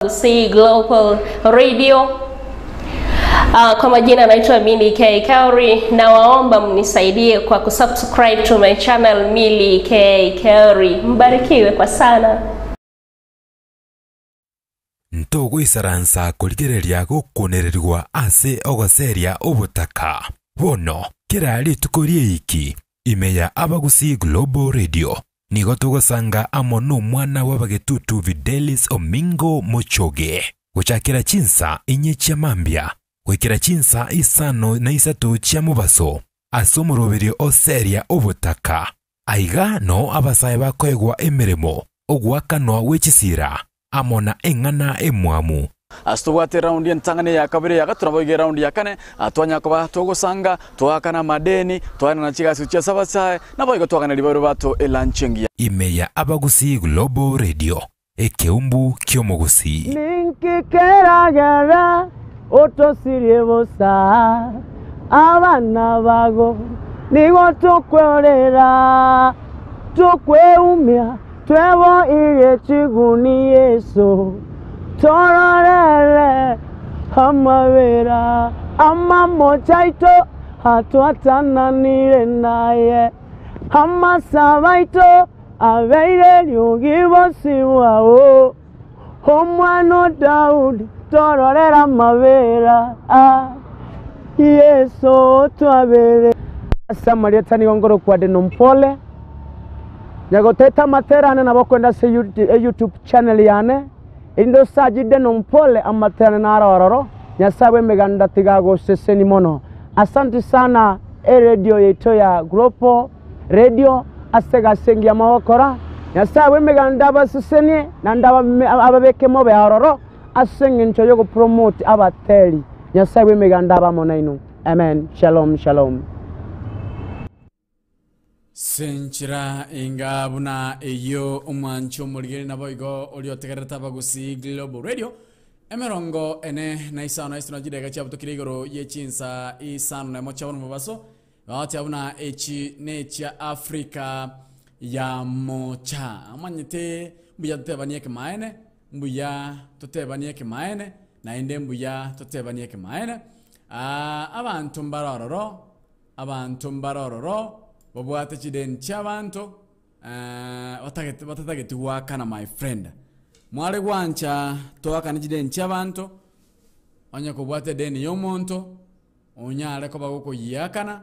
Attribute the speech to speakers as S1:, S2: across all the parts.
S1: Gusii Global Radio. Kwa majina naitwa Milly K Kauri, nawaomba mnisaidie kwa kusubscribe to my channel Milly K Kauri. Mbarikiwe kwa sana.
S2: Ntogoisaransa korigereria gokunererigwa ase ogoseria obotaka. Bono, kera rituko ri'eiki, ime ya Abagusii Global Radio, Nigo togosanga amo nomwana bw'abagetutu Fidelis Omingo Mochoge, gochakera chinsa inye chia mambia goikera chinsa isano na isato chia mobaso, ase omoroberio o Seria obotaka. Aiga noo abasae bakoegwa emeremo, ogoakanwa gwe chisira, amo na eng'ana emwamu.
S3: Ase tobwate eraundi entang'ani, eya kabere, eya gatato, naboigo eraundi ya kane, twanyara koba togosanga, twaakana amadeni, twaenana chigasi gochia ase abasae, naboigo twagana ribaero bato elanchi engiya.
S2: Ime ya Abagusii Global Radio, ekeumbu ki'omogusii.
S4: Ninki keragere otosirie bosa? Abana bago nigo tokwerera, tokweumia, Tweboirie chiguni Yeso, tororere amabera amamocho aito atwatananire naye, amasabo aito abeire riogi bosio bwao. Omwana o Daudi, tororere amabera, Yeso otwabere. Ase amarieta nigo nkorokwa Deno Mpole. Nyagoteta amatera ane nabo okoenda ase eYouTube channel yane, erinde osache Deno Mpole amatera ane naro ororo. Nyasae bw'emeganda tiga agoseseni mono. Asanti sana eredio yaito ya Global Radio ase egasi engiya mogokora. Nyasae bw'emeganda abasesenie naende ababeke mobe ororo ase engencho y'ogopromote abateri. Nyasae bw'emeganda abe amo nainwe. Amen. Shalom shalom.
S3: Senchera enga buna eyio omwanchi omorigeri naboigo oria otegererete Abagusii Global Radio emerongo ene na isano na isano chidakika chiabutokire igoro ye chinsa isano na emo chia bono mobaso bagotia buna echi nechia Africa ya mocha omanyete mbuya totebanie ekemaene mbuya totebanie ekemaene naende mbuya totebanie ekemaene abanto mbare ororo Abanto mbare ororo babwate chideni chi'abanto batagete batatageti goakana my friend. Mware gwancha toakane chideni chi'abanto, onye kobwate edeni ya omonto, onyare koba gokoyiakana,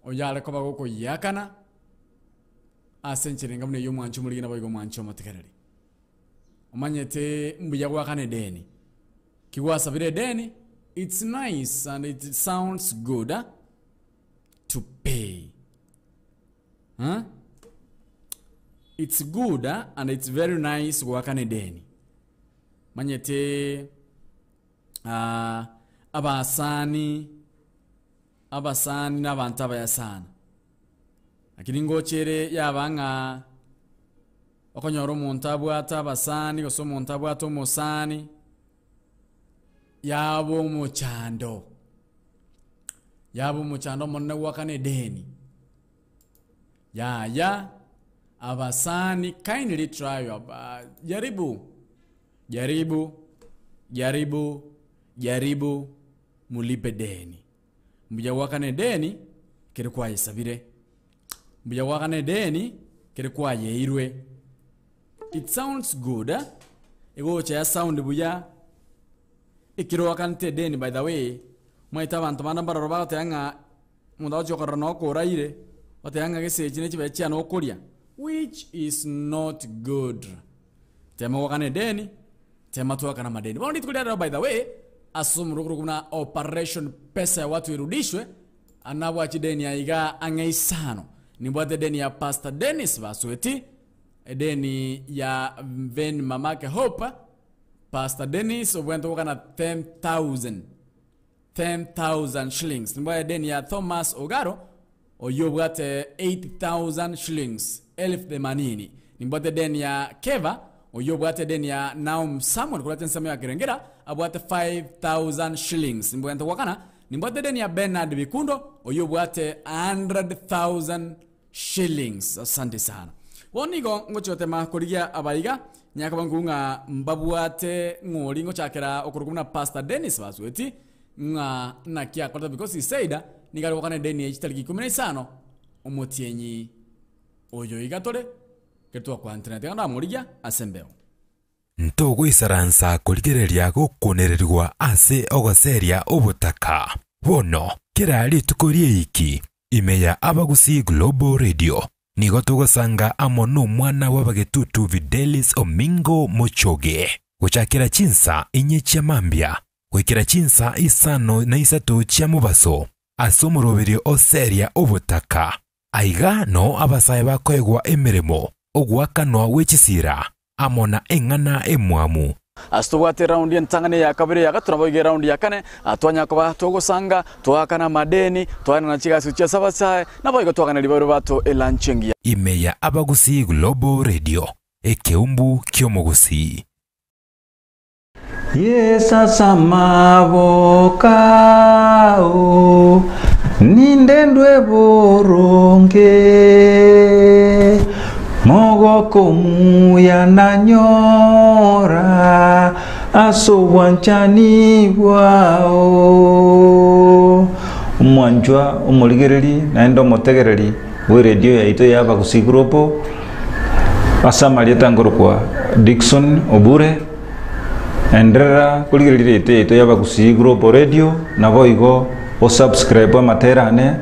S3: oyare koba gokoyiakana, ase enchera enga buna eyio omwanchi omorigi naboigo omwanchi omotegereri. Omanyete mbuya goakana edeni. Ki gwasabire edeni, it's nice and it sounds good to pay. Huh? It's good and it's very nice goakana edeni. Manyete ah, abasani abasani na abanto abaya sana. Lakini ngochere yaba ng'a Okonyora omonto abwate abasani gose omonto abwate omosani, yaba omochando, yaba omochando omonene goakana edeni. Yaya, abasani kindly try your ba jaribu, jaribu, jaribu, jaribu mulipe deni. Mbuya goakana edeni kere kwayesabire. Mbuya goakana edeni kere kwayeirwe. It sounds good eh? Egocha ya sound buya ekero oakanete edeni by the way, omanyete abanto bande mbaroro bagoteba ng'a omonto agochia okorora noko oraire, oteba ng'a gese echi ne chibesa chiane okoria, which is not good. Tema goakana edeni, tema toakane amadeni. Bono rituko ria rero by the way, ase omorokoro buna operation pesa ya watu irudishwe, Nabwate chideni aiga ang'e isano. Nimbwate edeni ya Pastor Dennis Basweti, edeni ya Ven Mamake Hope, Pastor Dennis obwente gokana 10,000 10,000 shillings. Nimbwate edeni ya Thomas Ogaro oyio obwate 8,000 shillings, elfu themanini. Nimbwate edeni ya Keva oyio obwate edeni ya Naum Samuel korwa ensemo ya Kirengera abwate 5,000 shillings. Nimbwate gokana Nimbwate edeni ya Bernard Bikundo oyio obwate 100,000 shillings. Asante sana. Bono nigo ngochia gotema korigia abaiga Nyakoba nkuru ng'a mbabwate ng'ori ngochakera okorokwa buna Pastor Dennis Basweti ng'a naki akorete because he said nigo are gokana edeni eye chitariki ikomi na isano omotienyi oyo iga tore ekero twakwanterana tiga ndamorigia ase embeo.
S2: Ntogoisaransa korigereria gokunererigwa ase ogoseria obotaka. Bono, kera rituko ri'eiki, ime ya Abagusii Global Radio, nigo togosanga amo nomwana bw'abagetutu Fidelis Omingo Mochoge, gochakera chinsa inye chia mambia goikera chinsa isano na isato chia mobaso, ase omoroberio o Seria obotaka. Aiga nao abasae bakoegwa emeremo, ogoakanwa gwe chisira, amo na eng'ana emwamu.
S3: Ase tobwate eraundi entang'ani, eya kabere, eya gatato, naboigo eraundi ya kane, twanyara koba togosanga, twaakana amadeni, twaenana chigasi gochia ase abasae, naboigo twagana ribaga ribato elanchi engiya.
S2: Ime ya Abagusii Global Radio, ekeumbu ki'omogusii.
S5: Yeso ase amaboko ao, nindendwe boronge, Mogoko omuya nanyora ase obwanchani bwao. Omwanchwa omorigereri naende omotegereri bw'eredio yaito ya Abagusii Global, ase amarieta nkorokwa Dickson Obure, enderera korigereria eredio yaito ya Abagusii Global Radio, naboigo osubscribe amatera ane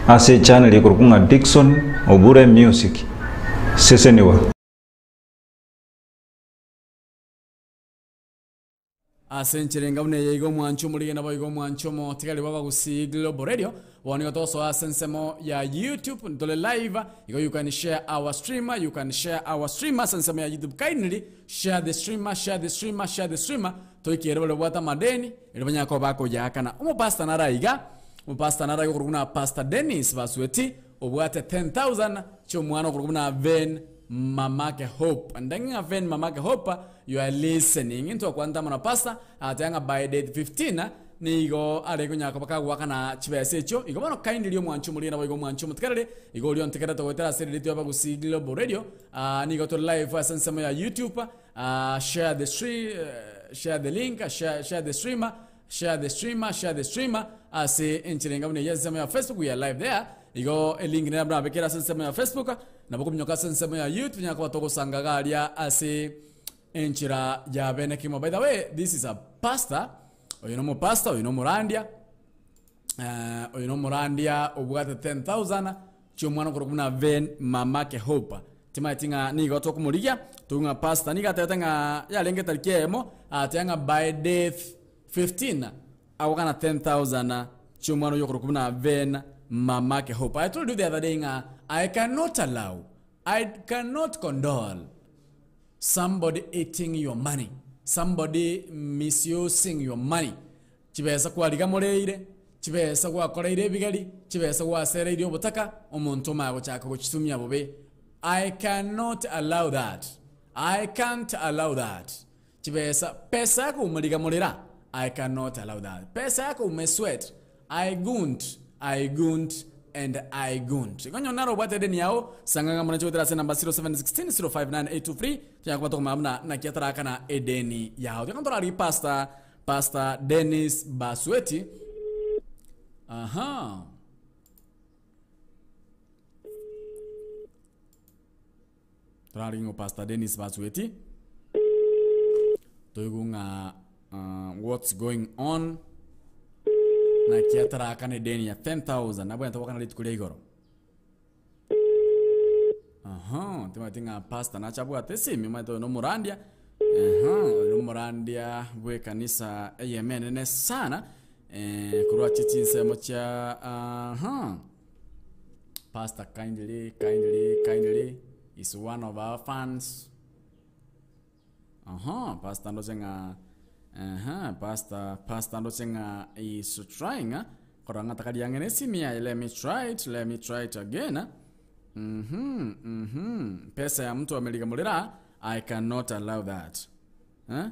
S5: ase echannel ekorokwa ng'a Dickson Obure Music. Seseniwa.
S3: Ase enchera enga buna eye iga omwancho omorige naboigo omwancho omotigari bw'Abagusii Global Radio. Bono nigo togosoa ase ensemo ya YouTube ntore live igo you can share our stream you can share our stream ase ensemo ya YouTube kindly share the stream share the stream share the stream toikere baria babwate amadeni erio banyare koba bakoyaakana. Omopastor nare aiga omopastor nare aiga okorokwa buna Pastor Dennis Basweti obwate 10,000 chi'omwana okorokwa buna Ven Mamake Hope. Ndenge ng'a Ven Mamake Hope you are listening. Intwakwanete amo na pastor agateba ng'a by date 15 nigo are konyara koba kagoakana chibesa echio. Igo bono kindly omwanchi omorige naboigo omwanchi omotigarere igo oria ontegerete goetera ase eredio y'Abagusii Global Radio ah, nigo tore live ase ensemo ya YouTube ah, share the stream, share the link, share, share the stream, share the stream, share the stream ase enchera enga buna eyio ensemo ya Facebook we are live there. Igo elink nere nabekere ase ensemo ya Facebook nabo kominyoka ase ensemo ya YouTube nyara koba togosanga iga aria ase enchera ya bene kegima. By the way, this is a pastor, oyo na omopastor, oyo na omorandia, oyo na omorandia obwate 10,000 chi'omwana okorokwa buna Ben Mamake Hope. Timanyeti ng'a nigo tokomorigia, toigwe ng'a pastor nigo atebete ng'a yarenge etariki eyemo, agateba ng'a by death 15 agokana 10,000 chi'omwana oyio okorokwa buna Ben Mamake Hope. I told you the other day ng'a I cannot allow, I cannot condole somebody eating your money, somebody misusing your money. Chibesa kwarigamoreire, chibesa gwakoreire ebigeri, chibesa gwasereirie obotaka, omonto omanye gochaka gochitumia bobe. I cannot allow that. I can't allow that. Chibesa, pesa yakoumarigamorera, I cannot allow that. Pesa yakoumesweat, I gunt, I gunt and I gunt. Igo onye naro obwate edeni yao, sanga ng'a monache goetera ase enamba 0716 059 823, tonyare koba tokomanya buna naki atarakana edeni yao. Tiga ntorarigie Pastor, Pastor Dennis Basweti. Aha. Torarigie ng'o Pastor Dennis Basweti. Toigwe ng'a uh, what's going on. Naki atarakana edeni ya 10,000 nabwenerete goakana rituko ria igoro. Aha, timanyeti ng'a pastor nache abwate esimi, omanyete oyo nomorandia, aha, oyo nomorandia bw'ekanisa eyemo enene sana, eh, korwa ache chinsemo chia aha. Pastor kindly, kindly, kindly is one of our fans. Aha, pastor ndoche ng'a aha, pastor, pastor ndoche ng'a is trying ah, korora ng'a takari ang'e na esimi yaye, let me try it, let me try it again ah. Mhm, mhm, pesa ya mtu amerigamorera, I cannot allow that. Eh?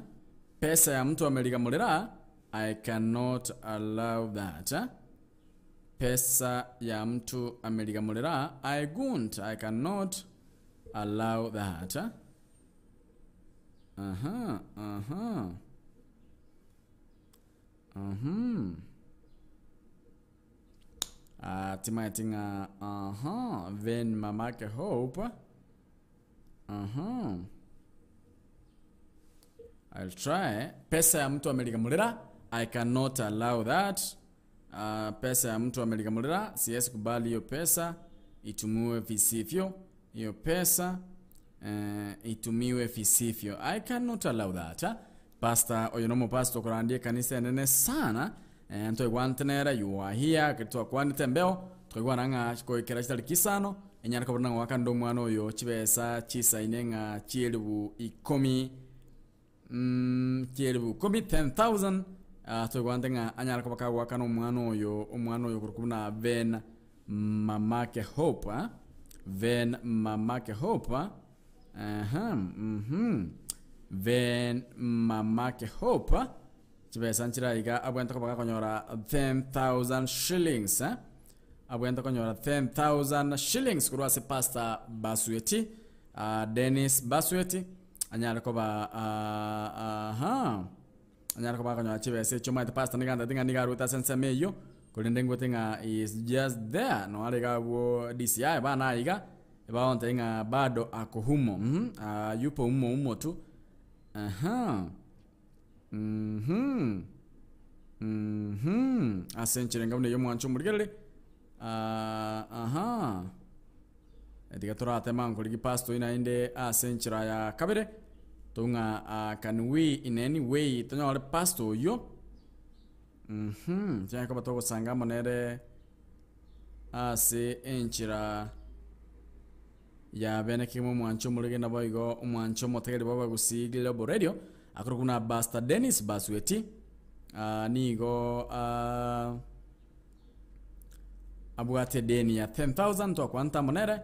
S3: Pesa ya mtu amerigamorera, I cannot allow that. Eh? Pesa ya mtu amerigamorera, I won't, I cannot allow that. Eh? Aha, aha. Mhm. Ah, timaeti ng'a aha, then mamake Hope. Aha. I'll try. Pesa ya mtu amelikamulira. I cannot allow that. Pesa ya mtu amelikamulira. Siwezi kubali hiyo pesa itumiwe visivyo. Hiyo pesa itumiwe visivyo. I cannot allow that. Pastor oyo nomo pastor kurandie kanisa enene sana. Ntoigwantenera you are here kitwakwanite mbeo twaigwana ng'a koikera chitari kisano enyara kobona ng'a wakanda omwana oyo chibesa chisaine ng'a chielibu ikomi chielibu ikomi 10,000 twaigwante ng'a anyara koba kagwakana omwana oyo omwana oyo korokwa buna Ben Mamake Hope Ben Mamake Hope aha Ben Mamake Hope chibesa nchira iga abwente koba gakonyora 10,000 shillings abwente konyora 10,000 shillings korwa ase Pastor Basweti Dennis Basweti anyare koba aha anyare koba akonyora chibesa echio omanyete pastor niga antete ng'a niga arwete ase ensemo eyio korende ngwete ng'a he is just there nonya are iga abwo DCI bana aiga ebagontebia ng'a bado ako humo yupo humo humo tu aha. Mhm. Mhm. Ase enchera enga buna eyio omwancho omorigereri. Ah, aha. Tiga toratema nkorigi pastor oyio naende ase enchera ya kabere. Tong'a ah, can we in any way tonyore pastor oyio. Mhm. Tinyare koba togosanga amo nere ase enchera ya bene kegima omwancho omorege naboigo omwancho omotegeri bw'abagusii Global Radio akorokwa buna Pastor Dennis Basweti ah, nigo ah, abwate edeni ya 10,000 twakwanete amo nere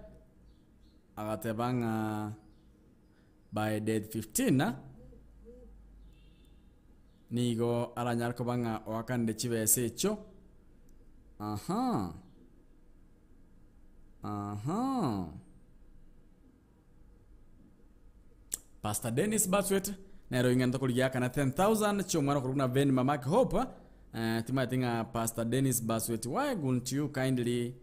S3: agateba ng'a by date 15 nigo aranyare koba ng'a oakanire chibesa echio aha. Aha. Pastor Dennis Baswet nere oing'ente korigia akana 10,000 chi'omwana okorokwa buna Ben Mamak Hope timaeti ng'a Pastor Dennis Baswet why won't you kindly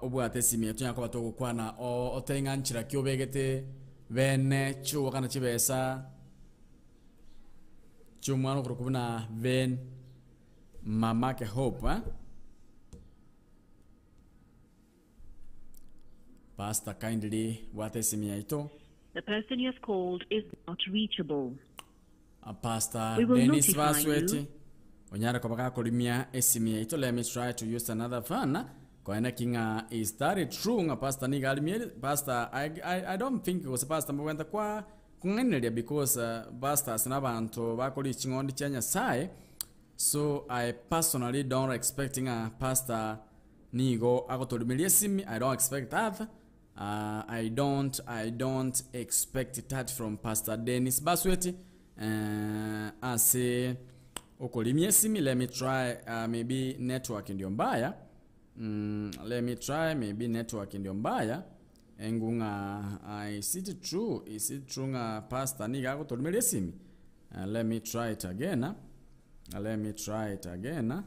S3: obwate esimi eye tonyare koba togokwana otebe ng'a nchera ki obegete bene chi'ogokana chibesa chi'omwana okorokwa buna Ben Mamake Hope. Pastor kindly bwata esimi yaito.
S6: The person you have called is not reachable.
S3: Pastor
S6: We will
S3: Dennis
S6: notify
S3: Basweti
S6: you.
S3: onyare koba gakorimia esimi yaito let me try to use another phone koene ki ng'a is that it true ng'a pastor niga arimie pastor I, I, I don't think gose pastor mbogwenta kwa kong'ainereria because pastors nabanto bakori ching'ondi chia Nyasaye So I personally don't expect ng'a pastor nigo agotorimeria esimi, I don't expect that. I don't, I don't expect that from Pastor Dennis Basweti ase okorimia esimi. Let me try, maybe network ndio mbaya. Let me try, maybe network ndio mbaya. Engu ng'a is it true, is it true ng'a pastor nigo agotorimeria esimi? Let me try it again. Let me try it again.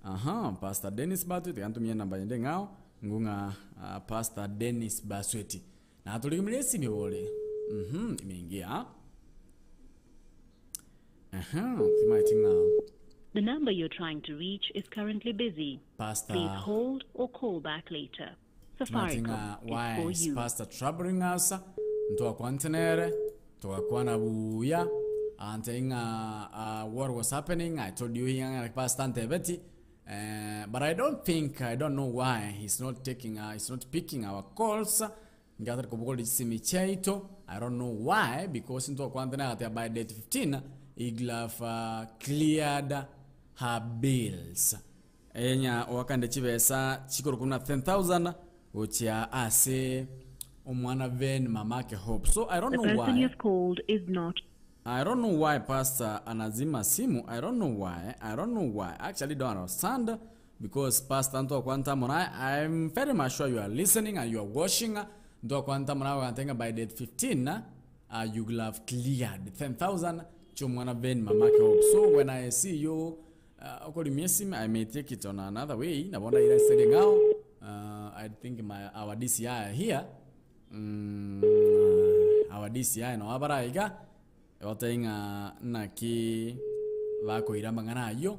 S3: Aha, Pastor Dennis Basweti, tiga ntumie enamba yende ng'ao, ng'u ng'a ah, Pastor Dennis Basweti. Natorigemeria esimi bori. Imeingia. Aha, timaeti ng'a
S6: The number you're trying to reach is currently busy.
S3: Pastor
S6: Please hold or call back later.
S3: Timaeti
S6: Safaricom
S3: ng'a
S6: is
S3: why
S6: for
S3: is
S6: you.
S3: Pastor troubling us? Ntwakwanete nere, togakwana buya, agantebia ng'a ah, what was happening, I told you here ng'a Pastor antebeti, eh, but I don't think, I don't know why he's not taking, he's not picking our calls, inga atari kobogoria chisimi chiaito, I don't know why, because ntwakwanete nere agateba by date 15, Iglaf cleared her bills. Enya oakande chibesa chikorokwa buna 10,000 gochia ase omwana Ben mamake Hope. So I don't
S6: The
S3: know
S6: person
S3: why.
S6: you have called is not
S3: I don't know why pastor anazima simu. I don't know why. I don't know why. I actually don't understand because pastor ntwakwanta mona I'm very much sure you are listening and you are watching. Ntwakwanta mona wagantenga by date 15. You will have cleared 10,000 chi'omwana Ben mamake Hope. So when I see you okorimia esime I may take it on another way nabo ndaira ase ring'ao I think my our DCI here our DCI nabo abare iga egotebia ng'a naki bakoira amang'ana ayio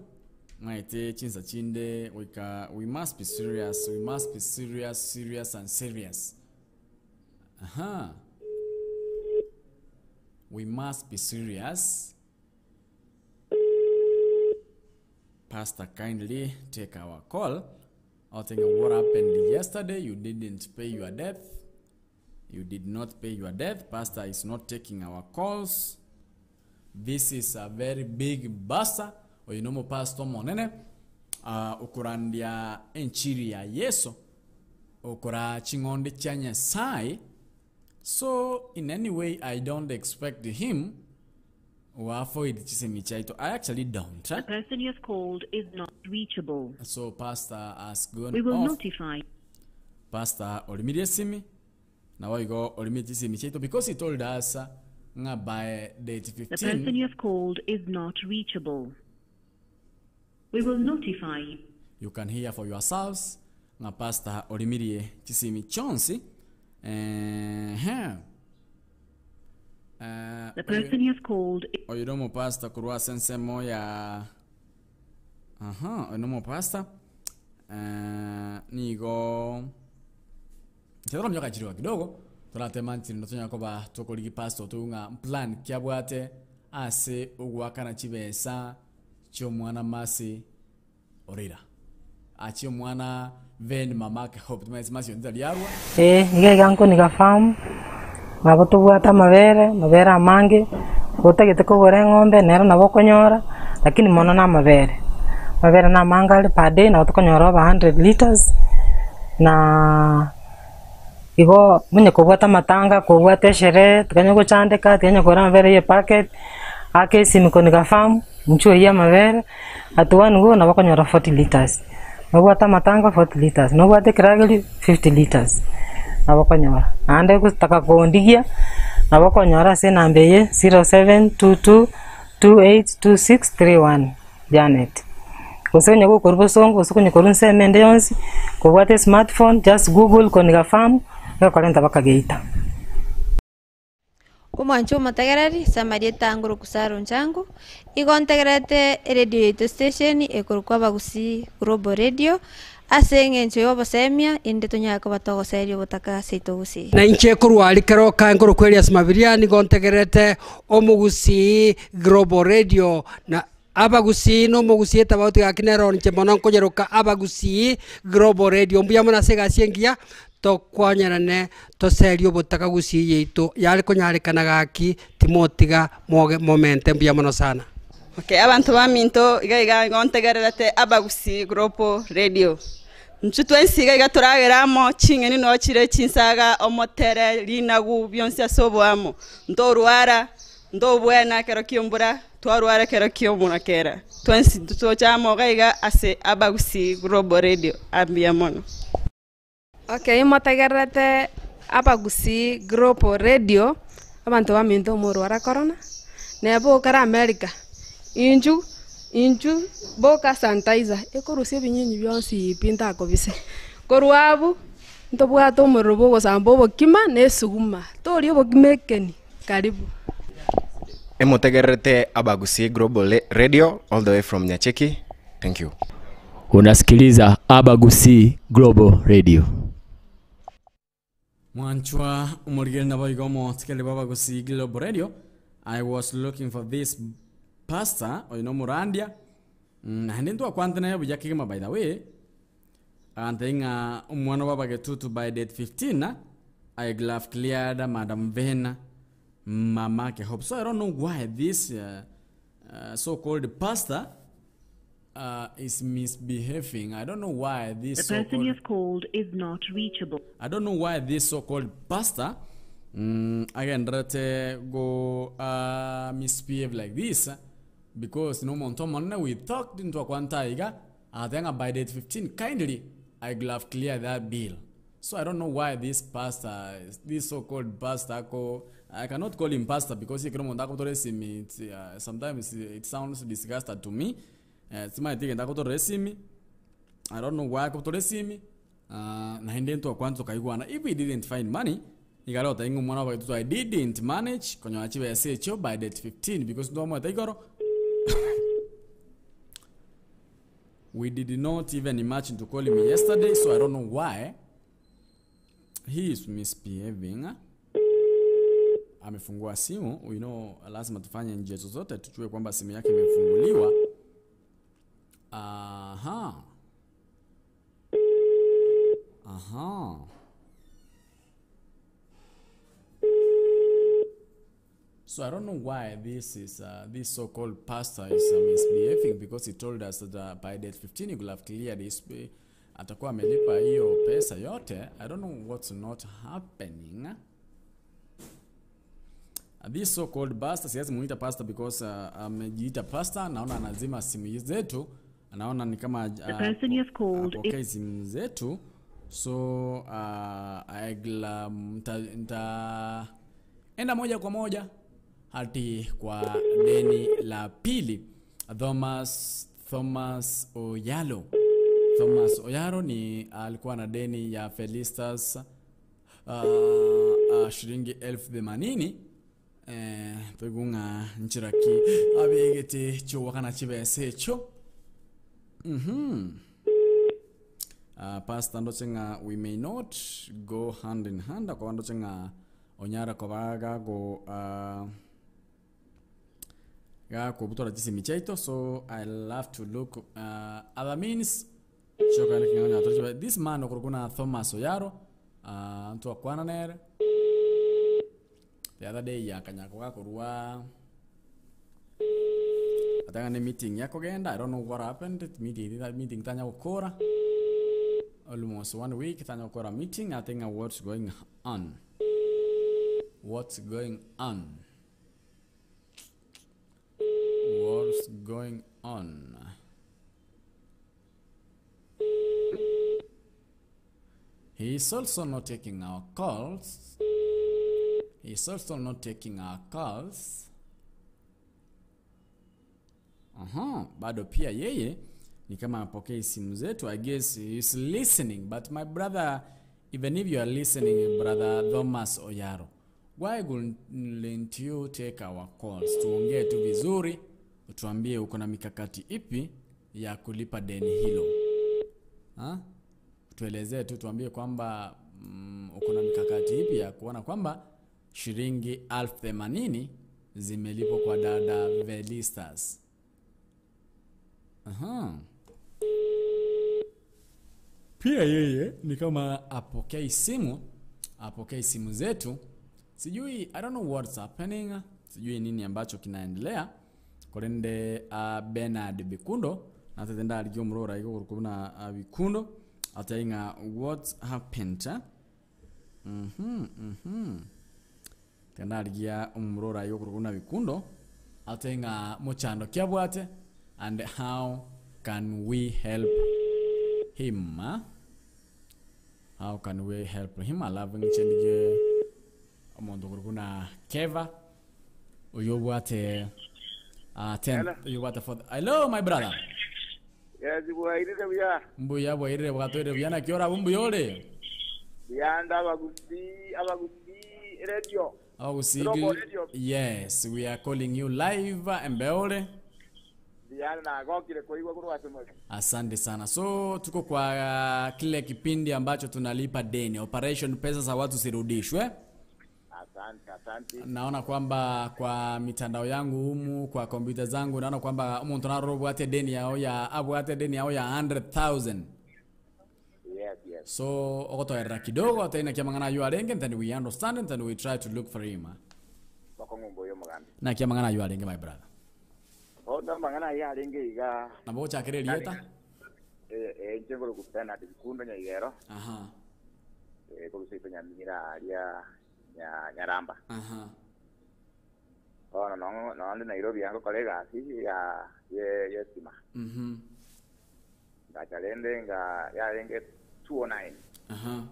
S3: maete chinsa chinde goika we must be serious we must be serious serious and serious. Aha. We must be serious. Pastor, kindly take our call. I think what happened yesterday, you didn't pay your debt. You did not pay your debt. Pastor is not taking our calls. This is a very big basa. Oyo nomo pastor omonene uh, okorandia enchiri ya Yeso okora ching'ondi chia Nyasaye so in any way I don't expect him avoid chisemi chiaito I actually don't
S6: The person you have called is not reachable.
S3: so pastor has gone
S6: We will
S3: off
S6: notify
S3: pastor orimirie esimi nabo igo orimirie chisemi chiaito because he told us ng'a by date
S6: The person
S3: 15
S6: you have called is not reachable. We will notify you.
S3: you can hear for yourselves ng'a pastor orimirie chisemi chionsi ehe Eh,
S6: The person you have called
S3: oyo nomopastor korwa ase ensemo ya aha oyo nomopastor eh, nigo Nche chirwa kidogo toratema nchiri tonya koba tokorigi pastor toyu ng'a plan kiabwate ase ogwakana chibesa chiomwana masi orira achie omwana ven mamake hope tumanyete masi onde tariarwa
S7: Ee, iga iga nkoniga farm, nabo tobwate amabere, amabere amange, otagete kogora eng'ombe nero nabo okonyora, lakini mono na amabere. Amabere na amange are per day nabo tokonyora over 100 litres, na igo onye kobwate amatanga, kobwate esherehe, tikanya gochandeka, tikanya kogora amabere ya epacket, aka esimi koniga farm, inchuo eywo amabere, at one go nabo okonyora 40 litres. Nobwate amatanga 40 litres, nobwate ekeragerio 50 litres, nabo okonyora. Naende gotaka kondigia, nabo okonyora ase enamba eye 0722282631 Janet. Gose onye gokorwa bosongo gose onye korwa ensemo ende yonsi, kobwate esmartphone just google Koniga farm, egokorenta mpaka Geita.
S8: Omwanche omotegereri, ase amarieta a Nguru Kusaro Nchangu, igo ntegererete eredio yaito station ekorokwa Abagusii Global Radio, ase eng'encho ya obosemia inde tonyare koba togoseria obotaka seito Gusii.
S9: Na inche korwa aria keroka nkorokwa Elias Mabiria nigo ntegererete Omogusii Global Radio na Abagusii na Omogusii etabauti gaki nero inche mono nkonyeroka Abagusii Global Radio. Mbuya mono ase egasi engiya Tokonyerane toserie obotaka gusii yaito yare konyarekana gaki timotiga moge momente mbuya mono sana.
S10: Okay, abanto baminto iga iga igo ntegererete Abagusii Global Radio. Inchu twensi iga iga toragere amo, ching'eni noo chire chinsaga, omotere, rinagu, bionsi ase oboamo. Ntorwara, ntobwena ekero ki'embura, twarwara ekero ki'omorakera. Twensi tocha amo iga iga ase Abagusii Global Radio. Mbuya mono.
S11: Okay motegererete Abagusii Global Radio, abanto baminto omorware corona, neba okare America, inchu inchu boka sanitizer, ekorusia ebinyinyi bionsi pi ntakobise. Korwa abwo, ntobwate omorero bwa ogosamba obokima na esuguma, toria obokima ekeni, karibu.
S12: Emotegererete Abagusii Global Radio all the way from Nyacheki. Thank you.
S13: Unasikiliza Abagusii Global Radio.
S3: Mwanchwa omorigeri naboigo omotigeri bw'Abagusii Global Radio. I was looking for this pastor oyo nomorandia naende ntwakwante naye buya kegima by the way agantebia ng'a omwana bw'abagetutu by date 15 I have cleared Madam Vena Mamake Hope. So I don't know why this so called pastor is misbehaving. I don't know why this
S6: The
S3: so
S6: person you
S3: called
S6: have called is not reachable.
S3: I don't know why this so called pastor agenderete go misbehave like this because no monto omonene we talked ntwakwanta iga agateba ng'a by date 15 kindly I will have cleared that bill. So I don't know why this pastor, this so called pastor ako I cannot call him pastor because ekero omonto akobutora esimi it's, sometimes it sounds disgusted to me. Timanyeti egento akobutorera esimi, I don't know why akobutora esimi, naende ntwakwana tokaigwana if he didn't find money, iga are goteba ng'a omwana obo I didn't manage konyora chibesa echio by date 15 because ntwamoete igoro. We did not even imagine to call him yesterday so I don't know why he is misbehaving. Amefungua simu, you know, lazima tufanye njia zozote tujue kwamba simu yake imefunguliwa. Aha. Aha. So I don't know why this is this so-called pastor is misbehaving because he told us that by date 15 he could have cleared his pay. Atakuwa amelipa hiyo pesa yote. I don't know what's not happening. This so-called pastor, siwezi muita pastor because amejiita pastor, naona anazima simu zetu, naona ni kama
S6: The person you have called
S3: apokee simu zetu. So aigla nta enda moja kwa moja hadi kwa deni la pili. Thomas Oyalo. Thomas Oyaro ni alikuwa na deni ya Felistas shilingi 1080. Twegunga nchiraki abegete chowakana chibese echo. Pastor ndochenga we may not go hand in hand kwa ndochenga onyara kobaga go ga kubutora chisimi chaito, so I love to look other means choka king'onya tocho this man okurukuna Thomas Oyaro ntwakwana nere the other day yakanyako gakorwa atanga ne meeting yakogenda. I don't know what happened meeting that meeting tanya gukora almost 1 week tanya gukora meeting. I think what's going on, what's going on, what's going on. He is also not taking our calls. He is also not taking our calls. Aha, bado pia yeye ni kama apokee simu zetu. I guess he is listening, but my brother, even if you are listening, brother Thomas Oyaro, why wouldn't you take our calls? Tuongee tu vizuri, utuambie uko na mikakati ipi ya kulipa deni hilo. Ha? Tuelezee tu, tuambie kwamba uko na mikakati ipi ya kuona kwamba shilingi 1080 zimelipwa kwa dada Velistas. Aha. Pia yeye ni kama apokei simu, apokei simu zetu. Sijui, I don't know what's happening. Sijui nini ambacho kinaendelea. Korende Bernard Bikundo natetenda alikio murora iko kurukuna Bikundo atainga what happened. Tenda aligia umurora iko kurukuna Bikundo atainga mochando kiabwate and how can we help him? How can we help him? Alafu ngichendige omuntu kurukuna Keva uyobwate 10 uyobwate for hello my brother.
S14: Yes, bwairire buya.
S3: Mbuya bwairire bwatoire buya na kiora bumbuyore.
S14: Buyanda abagusi radio.
S3: Abagusi. Yes, we are calling you live Mbeore. Asante sana. So tuko kwa kile kipindi ambacho tunalipa deni, operation pesa za watu zirudishwe.
S14: Asante, asante.
S3: Naona kwamba kwa mitandao yangu humu, kwa kompyuta zangu naona kwamba umuntu narobwate deni yao ya abwate deni yao ya 100,000.
S14: Yes, yes.
S3: So okotoera kidogo ataina kiamangana yu arenge, then we understand and then we try to look for him.
S14: Bakongombo yo magambi.
S3: Na kiamangana yu arenge my brother.
S14: Oda mangana ya arenge iga.
S3: Nabo chakire lieta?
S14: Njengolo kupena dikundo nyaigero.
S3: Aha.
S14: Kolusito nyamira aria Nyaramba.
S3: Aha.
S14: Oh no no no Nairobi yango kolega si ya ye stima. Ngachalende nga ya renge 209.
S3: Aha.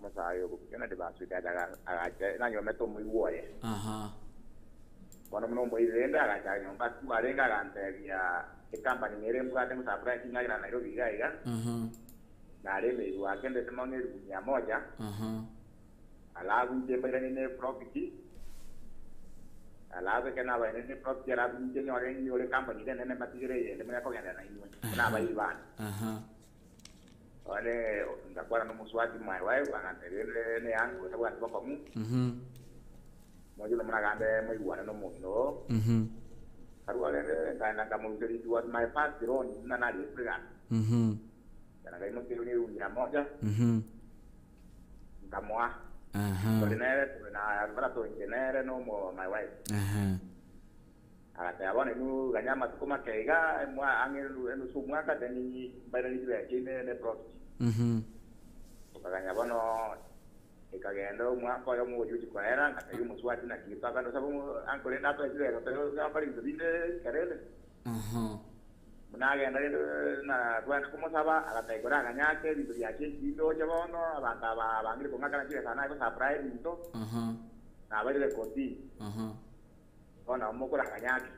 S14: Omosae oyo Kennedy Basweti acha agacha nanyomete omoigwa oye.
S3: Aha.
S14: Bono buna omoiri rende agacha nyomba ase arenge agantebia ecompany nere mbwate ngosupply chindagera Nairobi iga iga.
S3: Aha.
S14: Nare emeirwe ake ndete mono elifu mia moja.
S3: Aha.
S14: Alafu inche mbairanie ne profit. Alafu ekero nabairanie ne profit alafu inche nyore nyore ecompany ere enene mbatigere eyende manya kogenderera nainwe buna abairi bane.
S3: Aha.
S14: Bono ngakwana na omosubati my wife agantebia rende ne yangu tabwati bokong'u. Moche monagambe moigwane na omong'ina oo. Karua rende nkaenda nkamoruseria it was my first loan buna narigetwe egasi. Nkagenda nkaimokia eloan elifu mia moja nkamoa. Tore nere tore na bara inche nere na omo my wife. Agateba, Bono inwe ganya amatuko make iga, ang'e enusu omwaka, then mbairanie chibesa chiaino ne profit. Tokaganya bono ekagenda omwaka oyomo ogochia gochia koera, ngatebia omosubati naki twakenda gosaba uncle rende atoe chibesa togokora ebinto binde kerende. Buna agenda rende na twagenda komosaba, agatebia koraganye ake ebinto biachenchiri ndoche bono, abanto aba bangire kong'akana chibesa naye gosupply ebinto, nabairire kotini. Bono mokoraganya ake.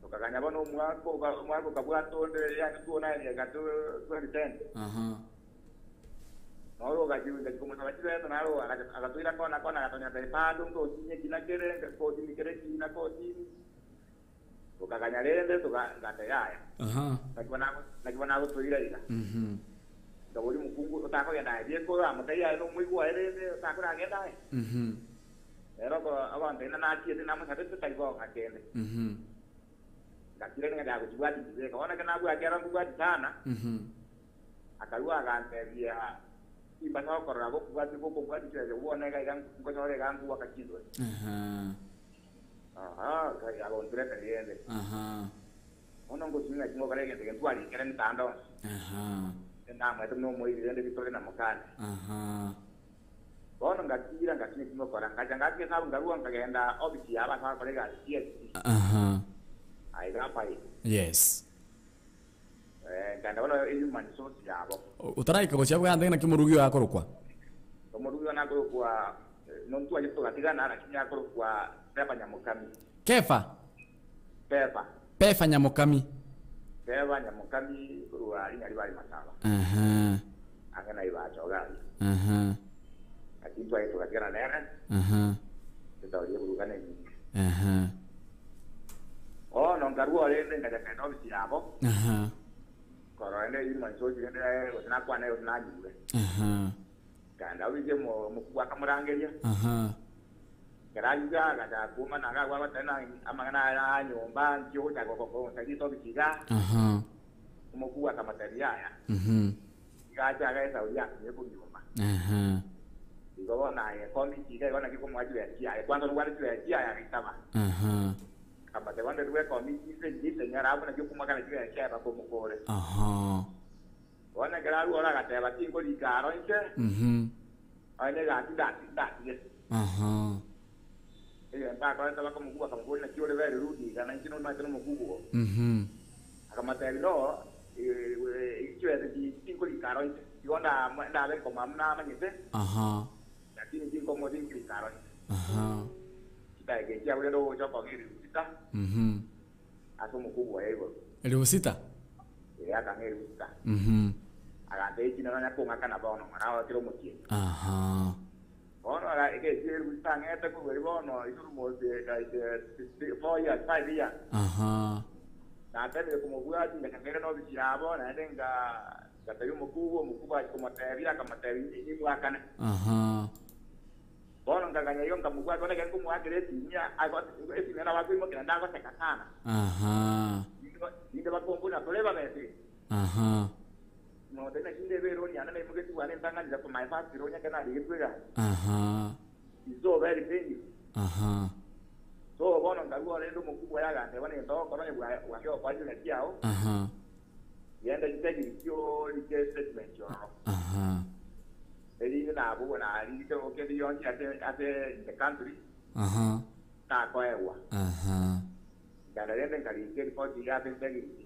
S14: Tokaganya bono omwaka omwaka okabwata onde yaani 2009 ega 2010. Noro ogachia ngachia komosaba chibesa naro agatoira kona kona agatonyora bado nkotinyia ekina kere nkotini kere ekina kotini. Tokaganya rende toga ngateba yaya. Naki bono agotoira iga. Nkaboria omokungu otakogenda aye bieka oramotebie aye nomoigwa oye rende otakoragenda aye. Ere ogontebia ng'a nachiete namosabete tari boka kende. Ngakira ng'a nagochibwati nchibeka. Bono ekero nabwati aro nkobwati sana, akarua agantebia, Timbasa gokorora gokobwati gokobwati chibesa bono iga iga nkonyora iga nkogoaka chindwaki. Aha, agonturete rende. Bono ngosimia naki ngokora egento eke ntwarikere emetanda onsi. Namoete buna omoiri rende bitore na mokane. Bono ngatiira, ngatinya eki ngokora, ngacha ngaaka esabu, nkarua nkagenda ofisi yabo ase bagokora egasi TSC. Aiga Pai.
S3: Yes.
S14: Eh, nkaenda bono e human resource yabo.
S3: Otaraika gochia bwante naki omorugi oyo akorokwa?
S14: Omorugi one akorokwa nontwache togatigana, lakini akorokwa Pepa Nyamokami.
S3: Kefa?
S14: Pepa.
S3: Pefa Nyamokami.
S14: Pepa Nyamokami korwa Rinyaribari Masaba. Ang'e na Ibacho iga aria. Lakini twaye togatigana nere, etoria eburukana enyinge. Bono nkarua rende ngacha nkaenda ofisi yabo, korora rende human resource rende gose nakwane gose nanyure. Nkaenda ofisi omokubwa akamorangeria, ekero aika agachaka koumana iga abwo agoteba ng'a amang'ana aya aya nyomba nki ogochaka gonsaria ase ofisi igaa. Omokubwa akamotebia yaya, iga ache iga Esau yakinire konyuoma. Igo bono aye ekomiti iga igo naki okomoa chibesa chiaye. Kwanza nobwate chibesa chiaye agaitaba. Akamotebia bono rua ekomiti inse inche intenyore abwo naki okomoakana chibesa chiaye mpaka omokore. Bono ekero arua oro agateba tinkorika aro inche, onye negasi ndatige. Egento akorete bakamokubua akamobooria naki ore very rude iga na inche nomanyete nomokubua oo. Akamotebia no chibesa echi tinkorika aro inche igo ndabe nkomoa buna amanyete lakini tinkomoa tinkorika aro inche. Chidakika echi abwo rende ogocha okong'a eribu sita ase omokubua oye igoro.
S3: Eribu sita?
S14: Ee akang'a eribu sita. Agantebia echi nonya kong'akana bono ng'a nao kera omotienyi. Bono egechieri tang'ete korwa erio bono it's almost like 4 years, 5 years. Natemire komobwatia ngachaka ere nobisi yabo naende nga ngatebia omokubwa, omokubwa achia komotebia akamotebia nimwakane. Bono nkaganya igo nkamobwatia bono ekero nkomoakera esimia esimia nabo akoimokia naende agoseka sana. Rinde bakombuna tore babete. Nonya naki ndebe eroni yane naimogetie bwane entang'ani ya my first loan ekero narigetwe egari. It's so very painful. So bono nkarua rende omokubwa oye aganteba negento ogokora onye bwake gokoa chibesa chiao, genda integrity orike statement ororo. Erinde nabwo narike kende gionsi ase ase in the country nakoegwa. Nkaenda rende nkarika eripoti iga ase integrity.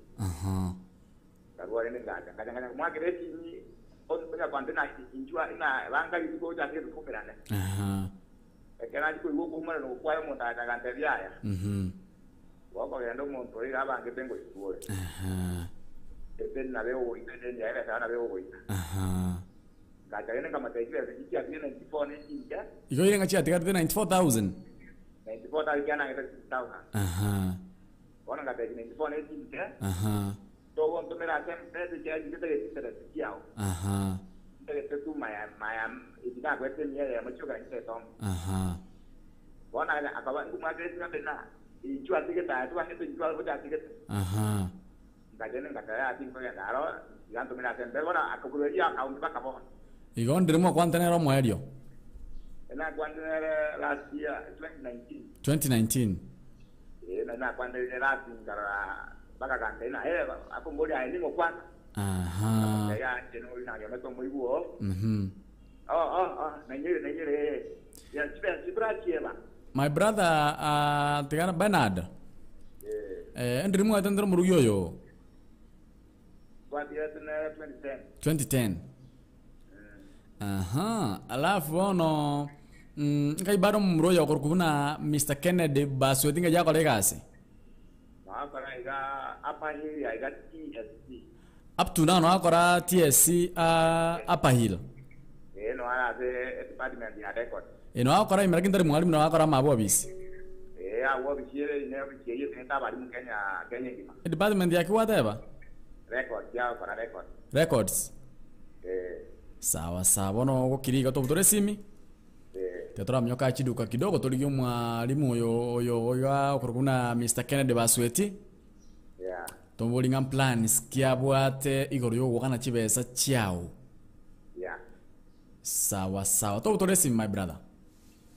S14: Nkarua rende ngacha, ngacha ngacha komoakera esimi. Onya kwante na inchwa ng'a banga rituko gocha ase tokomerane.
S3: Aha.
S14: Ekero nachia koigwa okoumorana okwo kwaye omonto agacha agantebia aya.
S3: Mhm.
S14: Gokogenda omonto oyo iga abangete ngoitwa ore.
S3: Aha.
S14: Edeni nabo egogoita, edeni yaye ebesa yaye nabo egogoita.
S3: Aha.
S14: Ngacha rende nkamotebia chibesa echi chiatigire 94 ne chinche.
S3: Igo ire ng'a chiatigarete 94,000.
S14: 94,000 ekiagera nangete 60,000.
S3: Aha.
S14: Bono ngatebia 94 ne chinche.
S3: Aha.
S14: Togontomera ase emesa ekiagera inche ntagete interest chiao.
S3: Aha.
S14: Ntagete tu maya maya echi nakoete emia eyemo chioka nainche ntagete omo.
S3: Aha.
S14: Bono agacha akaba nkomwakera esimi ambe na inchuo atigete aya tobangete inchuo gocha atigete.
S3: Aha.
S14: Nkagenda ngateba yaya tinkogenda aro tiga ntomere ase embeo bono akaburwa erio account mpaka bono.
S3: Igo ndire mwakwante nere omoerio?
S14: Nakwante nere last year 2019.
S3: 2019.
S14: Ee, nari nakwanderire last nkarora mpaka akantebia ng'a eh, akomboria aye ning'o okwana?
S3: Aha.
S14: Nkamotebia yaya inche nori nariomete omoigwa oo.
S3: Mhm.
S14: Oh, oh, oh, nainyoire, nainyoire, ee. Ya, chibesa chibrachieba.
S3: My brother uh, tigana Bernard.
S14: Eh.
S3: Eh, ndiri mwete ndiri omorugi oyo.
S14: Twatigete nere 2010.
S3: 2010. Aha, alafu bono mm, nkai bado omomura oyo okorokwa buna Mr. Kennedy Basweti ngai akora egasi.
S14: Nakora iga Upper Hill iga TSC.
S3: Up to now nakora TSC uh, Upper Hill.
S14: Eh, no ara ase department ya record.
S3: Eh, nagokora ime lakini tari mwalimu nagokora amabu obisi.
S14: Eh, agwo obisi ere ine obisi eyio etenete abalimu Kenya Kenya engima.
S3: Department yaki gwateba?
S14: Record, yagokora record.
S3: Records.
S14: Eh.
S3: Sawa sawa bono ogokira iga tobutore esimi.
S14: Eh.
S3: Tiga toraminyoka chiduka kidogo torigie omwalimu oyo oyo iga okorokwa buna Mr. Kennedy Basweti.
S14: Yeah.
S3: Tomoborie ng'a plans ki abwate igoro yogokana chibesa chiao.
S14: Yeah.
S3: Sawa sawa tobutore esimi my brother.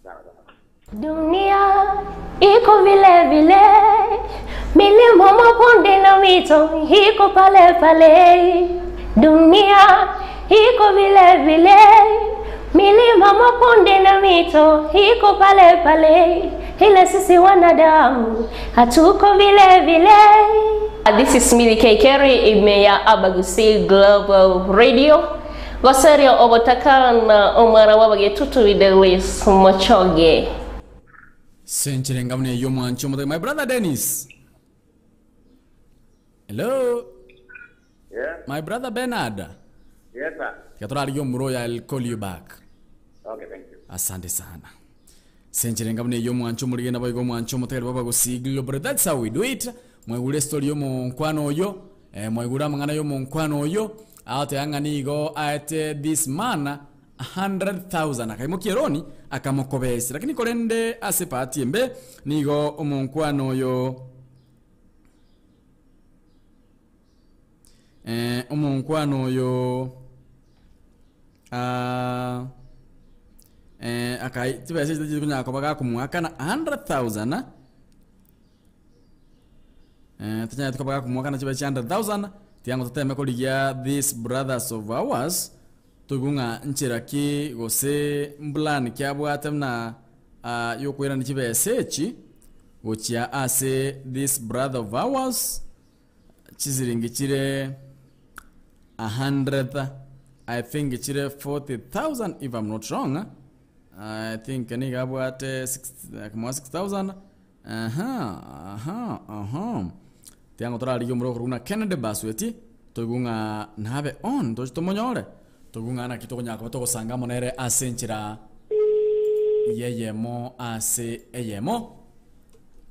S14: Sawa sawa.
S1: Dunia iko vile vile, milima, mabonde na mito iko pale pale. Dunia iko vile vile, milima, mabonde na mito iko pale pale, ila sisi wanadamu hatuko vile vile. This is Millie K. Kerry, ime ya Abagusi Global Radio. Goserio ogotakana omwana w'abagetutu Widelis Mochoge.
S3: Senchire ngamune yo mwancho omotoki my brother Dennis. Hello.
S14: Yeah.
S3: My brother Bernard.
S14: Yes, sir.
S3: Tiga torarigie omura oyo I'll call you back.
S14: Okay, thank you.
S3: Asante sana. Senchire ngamune yo mwancho omorige nabo igo omwancho omotegeri bw'abagusii Global. That's how we do it. Mwaigure story y'omonkwano oyo, eh, mwaigure amang'ana y'omonkwano oyo, agoteba ng'a nigo aete this man 100,000 akaimokia eroni akamokobesi. Lakini korende ase ebahati embe nigo omonkwano oyo eh, omonkwano oyo ah, eh, akai chibesa echi chikonyara koba gakomoakana 100,000 Eh, tonyarete koba gakomoakana chibesa chia 100,000 tiga toteme korigia these brothers of ours toigwe ng'a nchera ki gose mplan ki abwate buna ah, yokoirania chibesa echi gochia ase this brother of ours chisiringi chire 100 I think chire 40,000 if I'm not wrong I think niga abwate 6 6000 aha aha aha tiga torarigie omoro okorokwa buna Kennedy Basweti toigwe ng'a nabe on toche tomonyore toigwe ng'a naki tokonyara koba togosanga amo nere ase enchera yeyemo ase eyemo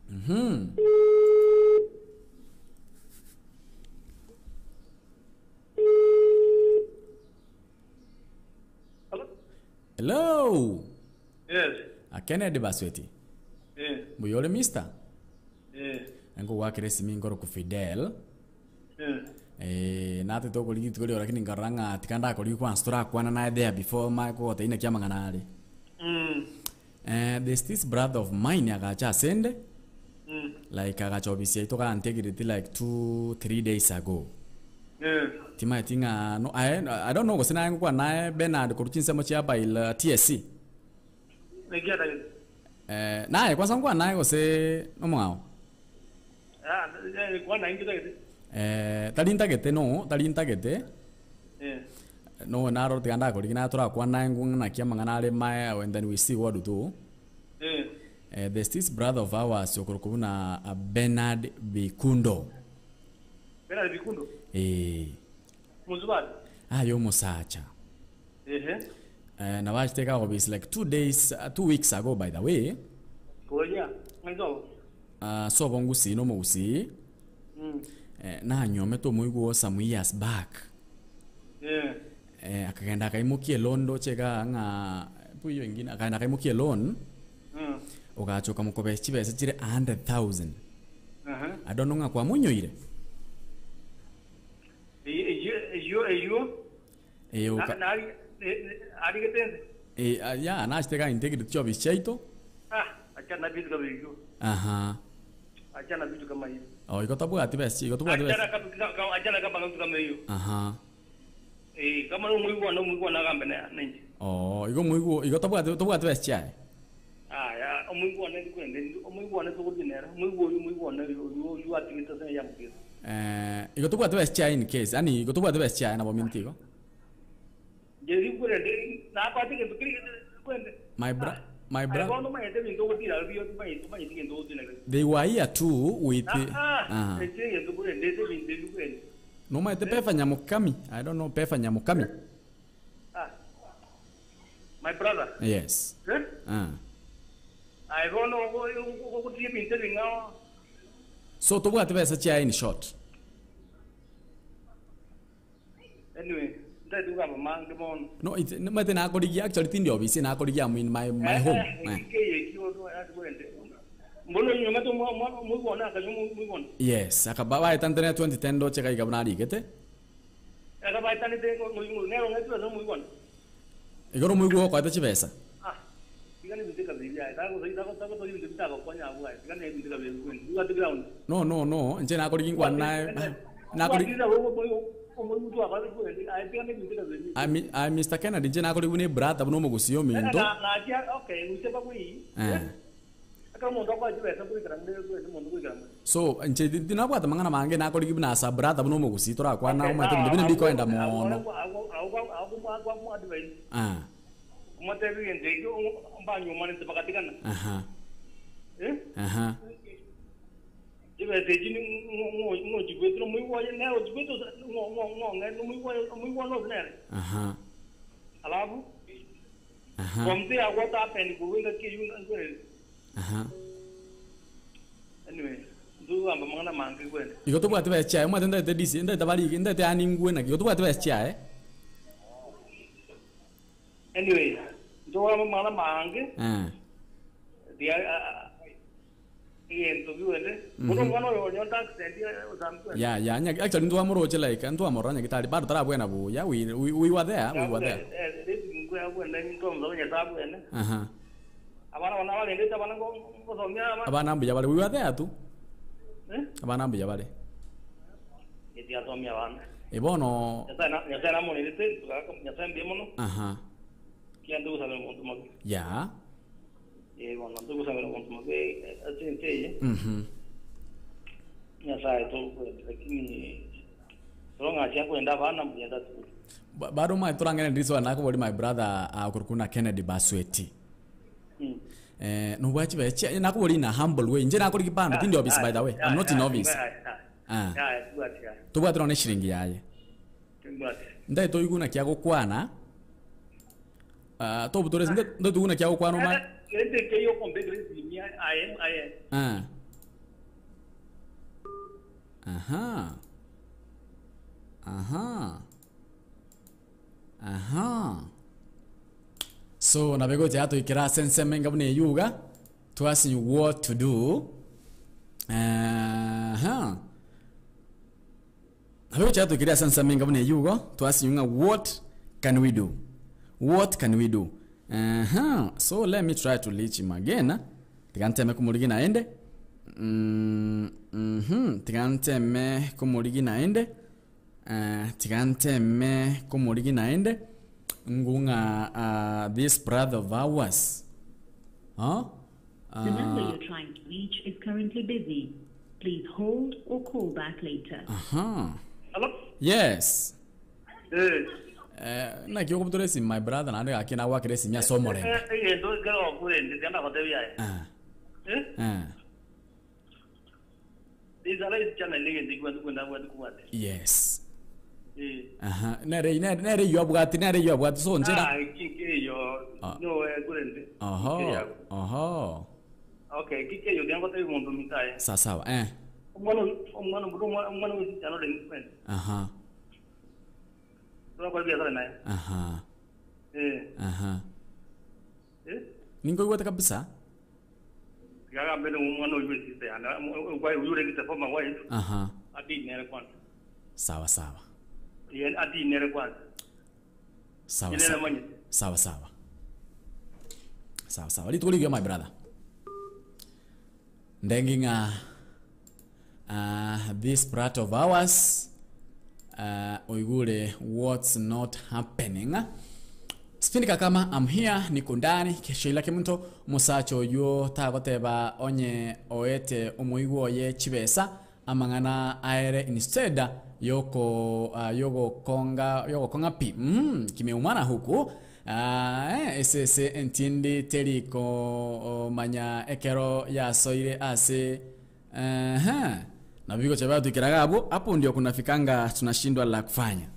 S3: mhm. Hello.
S15: Yes.
S3: Ah, Kennedy Basweti.
S15: Eh.
S3: Mbuya ore mister?
S15: Eh.
S3: Nkogwakera esimi nkoroku Fidel.
S15: Eh.
S3: Eh, natete okorigia rituko riao lakini nkarora ng'a tika ndakorigia kwanza torakwana naye there before manye kogotebia naki amang'ana are. Eh, there's this brother of mine agacha asende like agacha ofisi yaito gantegereti like 2 3 days ago. Timaeti ng'a no, I, I don't know gose naye ngokwana naye Bernard korwa chinsemo chia Bail TSC.
S15: Naki atagete?
S3: Eh, naye kwanza ngokwana naye gose nomong'ao?
S15: Ah, kwana inki tagete?
S3: Eh, tari ntagete no, tari ntagete.
S15: Eh.
S3: No naro tiga ndakorigia naye torakwana naye ng'u naki amang'ana are mae and then we see what to do.
S15: Eh.
S3: Eh, there's this brother of ours okorokwa buna Bernard Bikundo.
S15: Bernard Bikundo?
S3: Eh.
S15: Mosubati?
S3: Aye omosacha.
S15: Ehe.
S3: Eh, nabo achete kagobisi like 2 days, 2 weeks ago by the way.
S15: Koria, ng'ai sobo?
S3: Sobo ngusii na omogusii. Eh, nanyomete omoigwa o some years back. Eh, akagenda akaimokia eloan ndoche igaa ng'a buya engine akagenda akaimokia eloan ogacha okamokobesa chibesa chire 100,000. I don't know ng'a kwamonyoire.
S15: Eyio eyio eyio
S3: Eh, oka-
S15: arigete ense.
S3: Eh, ah, ya nachete igaa integrity chiofisi chiaito.
S15: Ah, achana vitu kama hivyo. Achana vitu kama hivyo.
S3: Oh, igo tobwati besa igo tobwati besa.
S15: Achana kama vitu kama hiyo. Eh, kama no muigwa na gambe na ninje.
S3: Oh, igo moigwa igo tobwati tobwati besa chiaye.
S15: Aya, omuigwa na kwende, omuigwa na tukutinera, omuigwa oyu omuigwa na oyu oyu atigita sene ya mukira.
S3: Eh, igo tobwati besa chiaye in case, yani igo tobwati besa chiaye nabo minti igo.
S15: Je kwende na pa tige tukiri kwende.
S3: My bra
S15: Bono mayete bintu gutira bio mayete mayete kintu gutira.
S3: They were here too with
S15: Ah, ah. Kintu kwende bintu kwende.
S3: No maete pefa nyamukami. I don't know pefa nyamukami.
S15: Ah. My brother.
S3: Yes.
S15: Eh?
S3: Ah.
S15: I don't know gutira bintu bingao.
S3: So tobwati besa chiaye in short.
S15: Anyway, ndatuga mange mono.
S3: No, it maete nakorigia actually tindi office nakorigia I'm in my home. Eh.
S15: Mbono nyuma to muigwa na kanyo muigwa.
S3: Yes, akaba baetantene 2010 ndoche gaiga buna arigete.
S15: Akabaetanete nero ngetu no muigwa.
S3: Igoro moigwa okoete chibesa.
S15: Ah. Tigane bintu kabiri ya. Tago tago tago to bintu bitako konya abu. Tigane bintu kabiri kwende. You at the ground.
S3: No no no, inche nakorigia nkwana nakori I Mr. Kennedy nche nakori bune brother buno omogusii ominto.
S15: Na na okay, use pa kui.
S3: Eh.
S15: Aka mundu akwa chibesa kuikara mbe kwende mundu kuikara.
S3: So nche tinabwata mang'ana mange nakorigia buna asa brother buno omogusii torakwana omanyete bintu bine mbikoenda mono.
S15: Awu advice.
S3: Ah.
S15: Umatebi gente mbanyuma nse bakatikana. Eh?
S3: Aha.
S15: Chibesa echi ngo chigwetro muigwa nero chigwetro ngo ngo ngo ngo muigwa muigwa no nere. Alafu from there what happened kuwinga ki ngwere. Anyway, ndugamba mang'ana mange kwende.
S3: Igo tobwate besa chiaye omanyete ndete DC ndete bariki ndete yani ngwe naki igo tobwate besa chiaye.
S15: Anyway, ndugamba mang'ana mange dia egento biwende. Muno mwana oyo nyonda accident osambe.
S3: Ya nya actually ndwamoroche like ndwamorora nyagitari bado tarabwena buya we were there we were there.
S15: Eh, ngwe abwene ndomza nyasaye
S3: Aha.
S15: Abana bana barendete abana ngosomia abana.
S3: Abana mbuya bare we were there tu.
S15: Eh?
S3: Abana mbuya bare.
S15: Etiathomia abana.
S3: E bono
S15: Nyasaye na Nyasaye namonirete Nyasaye mbuya mono. Kia ndugusabira omonto mobe. Eh bono ndugusabira omonto mobe ase ense eye. Nyasaye tokwenda lakini torong'achia kwenda abana mbuya that's good.
S3: Bado mai turangene ndiso nakobori my brother akurukuna Kennedy Basweti. Eh, no wachi beche nakobori in a humble way. Nje nakori kipando tindi office by the way. I'm not in office. Ah.
S15: Ya, tubwati ya.
S3: Tubwatira ne shilingi yaye.
S15: Tubwati.
S3: Ndai toiguna kia gukwana. Ah, tobutore ndo tuguna kia gukwana ma.
S15: Ende ke yo kombe gresi aye aye.
S3: Ah. Aha. Aha. Aha. So nabego cha tuikira sense menga bune yuga to ask you what to do. Aha. Nabego cha tuikira sense menga bune yuga to ask you what can we do? What can we do? Aha. So let me try to reach him again. Tikanteme kumurigi naende. Tikanteme kumurigi naende. Tikanteme kumurigi naende. Ngunga this brother of ours. Huh?
S6: The number you're trying to reach is currently busy. Please hold or call back later.
S3: Aha.
S15: Hello?
S3: Yes.
S15: Eh.
S3: Eh, naki okobutora esimi my brother naende gaki nagwakera esimi ase omorembe.
S15: Egento ekero gokure inde tiga ndagotebia aye.
S3: Ah.
S15: Eh?
S3: Eh.
S15: There is a right channel egento ekio kwenda kwenda kobwate.
S3: Yes.
S15: Eh.
S3: Aha, nere nere nere eywo abwati nere eywo abwati so nchera.
S15: Ah, ki eyo
S3: Ah.
S15: no kure inde.
S3: Oho. Oho.
S15: Okay, ki eyo tiga ngotebia omonto ominto aye.
S3: Sawa sawa eh.
S15: Omwana omwana omwana omwana wesichana ore kwenda.
S3: Aha.
S15: Torakora biasara naye.
S3: Aha.
S15: Eh.
S3: Aha.
S15: Eh?
S3: Ninkoigwete kabisa.
S15: Tiga agambe na omwana oyio esiste yane, oyio orengete former wife.
S3: Aha.
S15: Adinere kwanza.
S3: Sawa sawa.
S15: Ye adinere kwanza.
S3: Sawa
S15: Inene
S3: sawa.
S15: manyete.
S3: Sawa sawa. Sawa sawa. Rituko rigiya my brother. Ndengi ng'a uh, this part of ours uh, oigure what's not happening. Spindika kama I'm here niko ndani Sheila Kemunto omosacha oywo tagoteba onye oete omoigwa oye chibesa amang'ana aere instead yoko uh, yogokonga yogokong'a pi mm, kimeumana huku uh, eh, esese entindi teri komanya ekero yasoire ase uh, na bigo cha twikiraga abo hapo ndio kunafikanga tunashindwa la kufanya.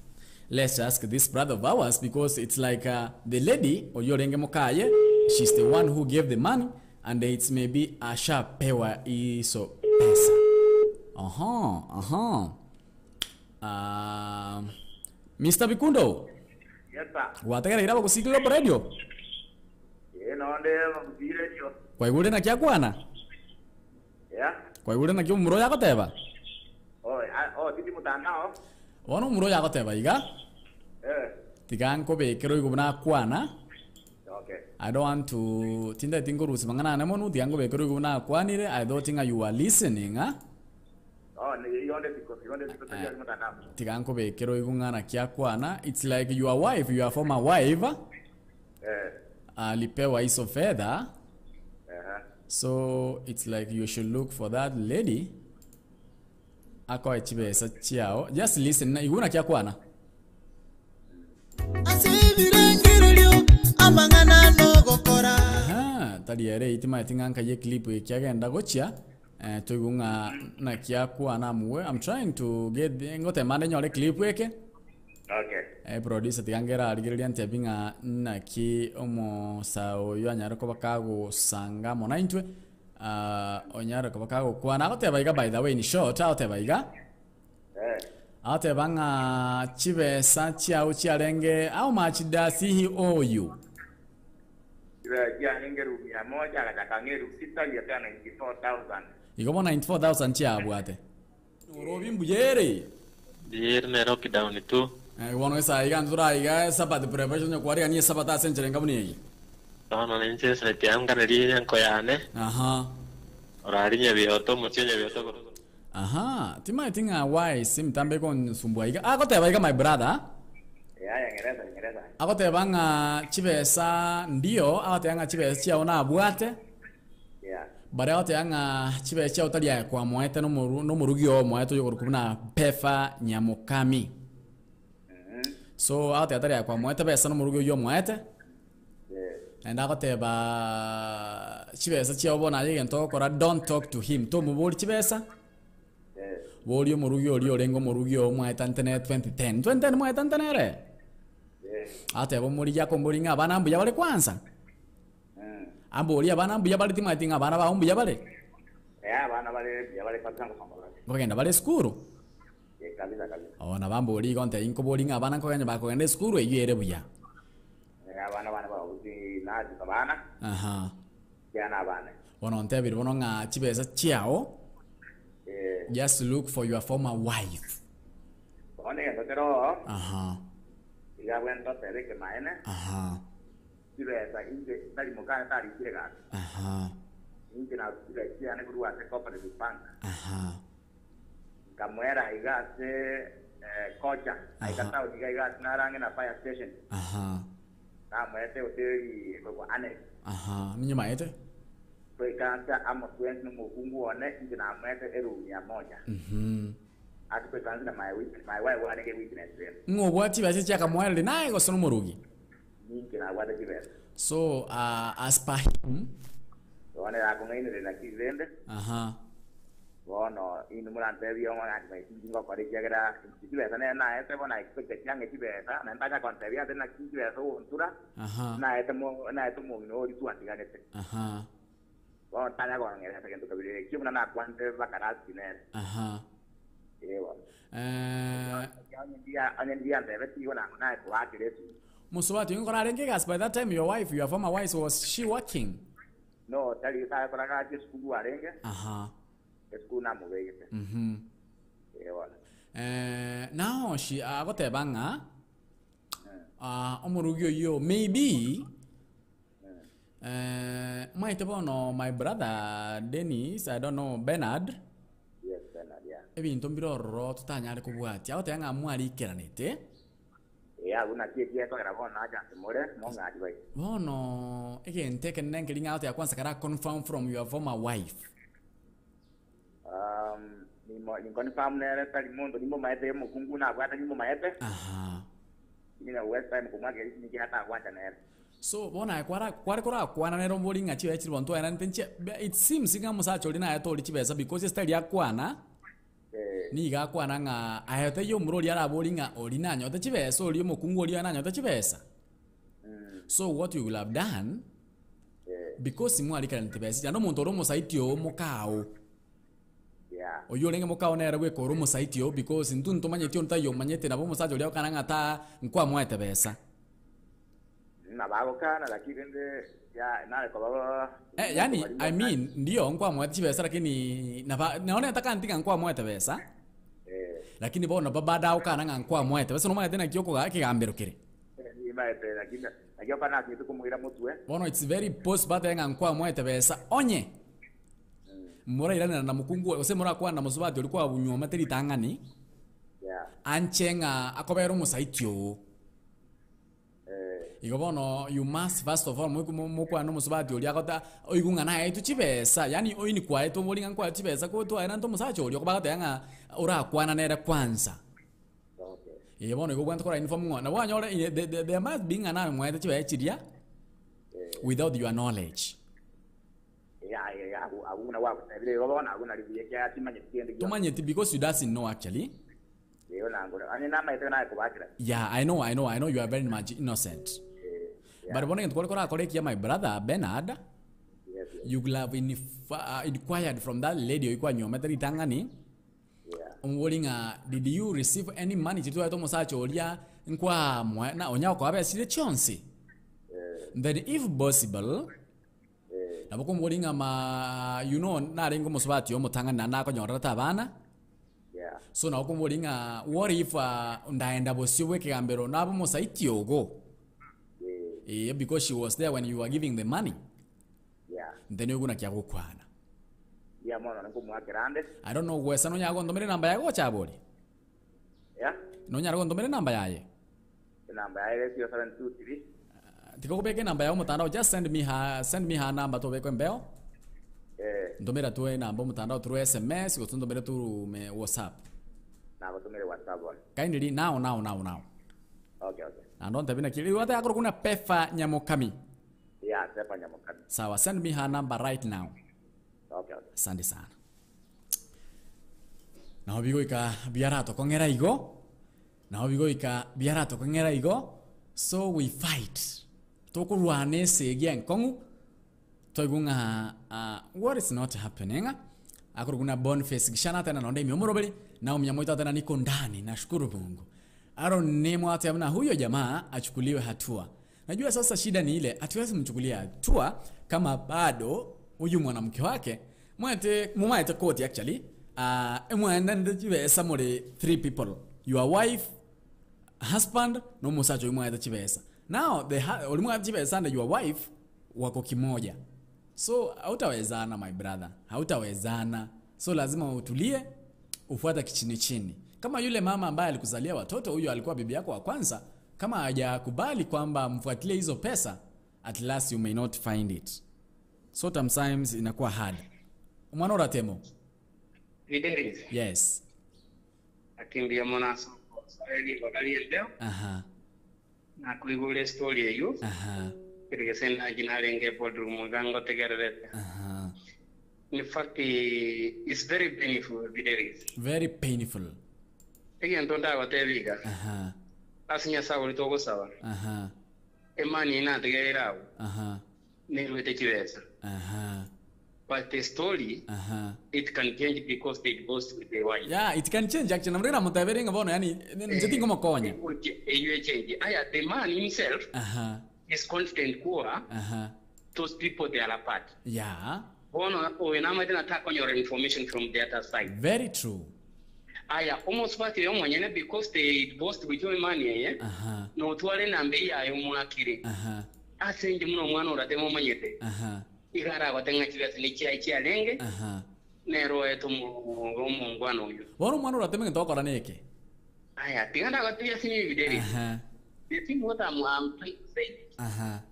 S3: Let's ask this brother of ours because it's like the lady oyorenge mukaye, she's the one who gave the money and it's maybe ashapewa hizo pesa. Aha, aha. Mr. Bikundo.
S14: Yes, sir.
S3: Wategera irabo kusikilo radio.
S14: Eh, no, nde mabuzi radio.
S3: Kwaigure na kiakwana?
S14: Yeah.
S3: Kwaigure na kiomuro yagoteba?
S14: Oh, oh, titi mutandao.
S3: Bono omuro yagoteba iga?
S14: Eh.
S3: Tiga nkobekera oigo buna akwana.
S14: Okay.
S3: I don't want to tinda tingorusi mang'ana ane mono tiga nkobekera oigo buna akwanire. I thought nga you were listening, ah?
S14: Oh, ni yonde siko, yonde siko tayari mutandao.
S3: Tiga nkobekera oigo ng'ana kiakwana. It's like your wife, your former wife.
S14: Eh.
S3: Alipewa hizo fedha.
S14: Uh-huh.
S3: So it's like you should look for that lady. Akoe chibesa chiao. Just listen na iguna kiakwana.
S16: Asibirengererio amang'ana nogokora.
S3: Aha, tari ere itima eting'anka ye clip ekiagenda gochia. Eh, toigunga na kiakwana muwe. I'm trying to get the ngote mande nyore clip eke.
S14: Okay.
S3: Eh, producer tigangera arigereria ntebi ng'a naki omosa oyo anyare koba kagosanga mona intwe. Onyare koba kagokwana agoteba iga, by the way in short agoteba iga.
S14: Eh.
S3: Agoteba ng'a chibesa chiao chiarenge how much does he owe you?
S14: Chiarenge ru 100 agachaka ng'eru 6 ya 94,000.
S3: Igo 94,000 chiabwate. Orobi mbuyere.
S17: Ndiere Nairobi down tu.
S3: Eh, bono esa iga ntura iga sabat preparation yokwariga ni sabat ase enchera buna eye.
S17: Bono ninche setianganerie enko yane.
S3: Aha.
S17: Orari nyabioto omochie nyabioto.
S3: Aha, timaeti ng'a why simtambe konsumbua iga. Agoteba iga my brother.
S14: Yeah, ya ngereza, ngereza.
S3: Agoteba ng'a chibesa ndio, agoteba ng'a chibesa chiao nabwate.
S14: Yeah.
S3: Bare agoteba ng'a chibesa chiao tari kwa moete nomoru nomorugi o moete oyogoruku buna Pefa Nyamukami. So agoteba tari kwa moete besa nomorugi oyo moete.
S14: Yeah.
S3: And agoteba chibesa chiao bona egento ogokora don't talk to him. Tomobori chibesa.
S14: Yeah.
S3: Bori omorugi ori orenge omorugi o mwaetantene 2010. 2010 mwaetantenere?
S14: Yeah.
S3: Ateba omorigi akombori ng'a abana mbuya bare kwanza. Ambori abana mbuya bare timaeti ng'a abana bao mbuya bare.
S14: Eh, abana bare mbuya bare kabisa ngosoma bare.
S3: Nkogenda bare esukuru?
S14: Eh, kabisa kabisa.
S3: Oh, na bambori igo ntebi nkobori ng'a abana nkogenda bakogenda esukuru eywo ere buya.
S14: Eh, abana bane babuti nazi abana.
S3: Aha.
S14: Kiana abana.
S3: Bono ntebire bono ng'a chibesa chiao.
S14: Eh.
S3: Just look for your former wife.
S14: Bono egento kero.
S3: Aha.
S14: Iga bwento tereke maene.
S3: Aha.
S14: Chibesa inche tari mokane tarikire gaki.
S3: Aha.
S14: Inche na chibesa chiane korwa ase Cooperative Bank.
S3: Aha.
S14: Nkamwera iga ase kocha. Aiga town iga iga ase narange na fire station.
S3: Aha.
S14: Namwete hoteli korwa Annex.
S3: Aha, ninyimaete?
S14: Twaikansa amo twensi nomokungu one inche namwete eroom 100.
S3: Mhm.
S14: Ase koisaransa na my witness, my wife arenge witness rende.
S3: Ng'a obwate chibesa chiakamoereria naye gose nomorugi?
S14: Ninche nabwate chibesa.
S3: So as per him.
S14: Bono erakong'ainereria naki rende?
S3: Aha.
S14: Bono inwe morantebie ng'a ng'aki maye tinchi ngokora ekiagera inche chibesa nere naete bono na expected chiang'e chibesa, naende tanya kontebia ase naki chibesa ogontura,
S3: Aha.
S14: naete mo naete omong'ina oria twatiganete.
S3: Aha.
S14: Bono tanya kong'eresa gento kabere ekio buna nakwanete bakarasi nere.
S3: Aha.
S14: Ee bono.
S3: Eh.
S14: Onye ndiya onye ndiyantebetie igo nang'o naye koakera esimi.
S3: Mosubati oyo nkora arenge egasi by that time your wife your former wife was she working?
S14: No tari gose agakora gasi esukuru arenge.
S3: Aha.
S14: Esukuru namobegete.
S3: Mhm.
S14: Ee bono.
S3: Eh, now she agoteba ng'a ah, omorugi oyio maybe Eh, maete bono my brother Dennis, I don't know, Bernard,
S14: Yes, Bernard, yeah.
S3: ebinto mbire ororo totanyare kobwatia. Agoteba ng'a mwariikeranete.
S14: Eh, abwo naki eki gekogera bono nacha ase more, mong'achi baito.
S3: Bono egento ekenene nkeri ng'a agoteba kwanza kara confirm from your former wife.
S14: Um, nimo ninconfirm nere tari monto nimomaete omokungu nabwate nimomaete.
S3: Aha.
S14: Nina waste time komwakera eki niki atagwancha nere.
S3: So bono aye kwara kware korakwana nere ombori ng'a chibesa chiri bono twaenanete nche it seems ng'a omosacha oria naye tori chibesa because esitari akwana nigo akwana ng'a aye taiyo omura oria arabori ng'a oria nanyote chibesa oria omokungu oria nanyote chibesa. So what you will have done because mwarikeranete besa naende omonto ore omosaiti oo mokao Oyio orenge mokao nere bweka ore omosaiti oo because intwe ntomanyeti onde taiyo omanyete nabo omosacha oria agokana ng'a ta nkwamoete besa.
S14: Nabagokana lakini rende ya nare koba
S3: Eh, yani I mean ndio nkwamoete chibesa lakini naba nonye ntakanti ng'a nkwamoete besa lakini bono ba bado agokana ng'a nkwamoete besa nomanyete naki okoga ekegambero kere.
S14: Nimaete lakini naki okana asigete komoira motwe.
S3: Bono it's very possible atebe ng'a nkwamoete besa onye morairanera na mokungu oye gose morakwana na mosubati oria kwabunyuomete ritang'ani anche ng'a akobere omosaiti oo. Igo bono you must first of all mokwane na omosubati oria agota oigwe ng'a naetwe chibesa yaani oini kwaetwe obori ng'a nkwaetwe chibesa ko twaenante omosacha oria okobagoteba ng'a orakwana nere kwanza. Ee bono igo obwenerete kora inform ng'a nabo wanyore there must be ng'a naye mwaete chibesa chiria without your knowledge.
S14: Abwo buna gwagotebire igo bono abwo nari buya ekiagera timanyeti kende gionsi.
S3: Tomanyeti because you doesn't know actually.
S14: Eyo nangore onye namaete naye kobakera.
S3: Yeah, I know, I know, I know you are very much innocent.
S14: Yeah.
S3: But bono egento kware korakora ekiya my brother Bernard,
S14: Yes, yes.
S3: you could have inquired from that lady oyio kwanyuomete ritang'ani,
S14: Yeah.
S3: omobori ng'a did you receive any money chiri twaete omosacha oria nkwamoe na onya gokoa besa chiria chionsi. Then if possible, Nabo komobori ng'a ma you know narenge omosubati omotang'ani naende nakonyorerete abana, so nabo komobori ng'a what if ndaenda bosio bwa ekegambero nabe omosaiti ogo? Eeh because she was there when you were giving the money. Then oigwe naki agokwana. I don't know gwesa nonyare gontomera enamba yaye gocha abori? Nonyare gontomera enamba yaye?
S14: Enamba yaye 0723.
S3: Tiga okobeka enamba yago omotandao just send me her send me her number tobeke embeo.
S14: Eh.
S3: Ntomera tu enamba omotandao through SMS gose ntomere through me WhatsApp.
S14: Nagotomere WhatsApp bono.
S3: Kindly now now now now.
S14: Okay okay.
S3: Naende ontebie naki rirorio oteba akorokwa buna Pefa Nyamokami.
S14: Yeah, Pefa Nyamokami.
S3: Sawa send me her number right now.
S14: Okay okay.
S3: Asante sana. Nabo bigoika biaratokong'era igo. Nabo bigoika biaratokong'era igo, so we fight, tokorwana esegi enkong'u, twaigwa ng'a what is not happening, akorokwa buna Boniface Gishana atena nonde ime omoroberi, Naomi Nyamoito atena niko ndani, nashukuru Mungu. Aaron Nemo ateba buna huyo jamaa achukuliwe hatua. Najua sasa shida ni ile, hatuwezi mchukulia hatua kama bado huyu mwanamke wake Mwaete momaete koti actually ah, emwaendanete chibesa more three people your wife husband na omosacha oyio mwaete chibesa now the hu oria mwaete chibesa and your wife wako kimoja so hautawezana my brother hautawezana so lazima utulie ufuate kichini chini kama yule mama ambaye alikuzalia watoto huyo alikuwa bibi yako wa kwanza kama hajakubali kwamba mfuatilie hizo pesa at last you may not find it So sometimes inakuwa hard. Omwana oratemo.
S17: Fidelis.
S3: Yes.
S18: Gaki mbuya mono ase ogosoa ribaga ri'embeo,
S3: Aha.
S18: nakoigure estory eyio,
S3: Aha.
S18: kere gese naki narenge eboardroom iga ngotegererete.
S3: Aha.
S18: In fact, it's very painful Fidelis.
S3: Very painful.
S18: Egento ndagotebie iga,
S3: Aha.
S18: ase Nyasae oria togosaba,
S3: Aha.
S18: emani eye nategereire abwo,
S3: Aha.
S18: neruete chibesa.
S3: Aha.
S18: But the story,
S3: Aha.
S18: it can change because they divorced with their wife.
S3: Yeah, it can change actually. Namurira namotebere ng'a bono yani inche tingomokonya.
S18: Eyio echange. Aya, the man himself
S3: Aha.
S18: is confident kuwa
S3: Aha.
S18: those people they are apart.
S3: Yeah.
S18: Bono oyo namanyete ng'a takonyora information from the other side.
S3: Very true.
S18: Aya, omosubati oyo omonyene because they divorced with emani eye,
S3: Aha.
S18: notware enamba eyio yaye omoakire.
S3: Aha.
S18: Ase inche buna omwana orateme omanyete.
S3: Aha.
S18: Iga aragote ng'a chibesa nechiaye chiarenge,
S3: Aha.
S18: nere oete omongwana oyio.
S3: Bono omwana orateme gento ogokora neke.
S18: Aya, tiga ndagotebie ase inwe Fidelis.
S3: Aha.
S18: The thing what I'm, I'm trying to say,
S3: Aha.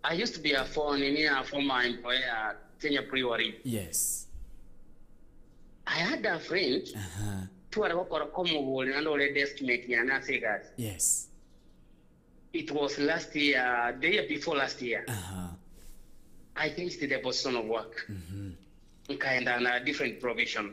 S18: I used to be a for, nini, a former employee at Kenya Brewery.
S3: Yes.
S18: I had a friend,
S3: Aha.
S18: tware gokora komobori naende ore deskmate yane ase egasi.
S3: Yes.
S18: It was last year, the year before last year.
S3: Aha.
S18: I changed the position of work. Nkaenda na different provision.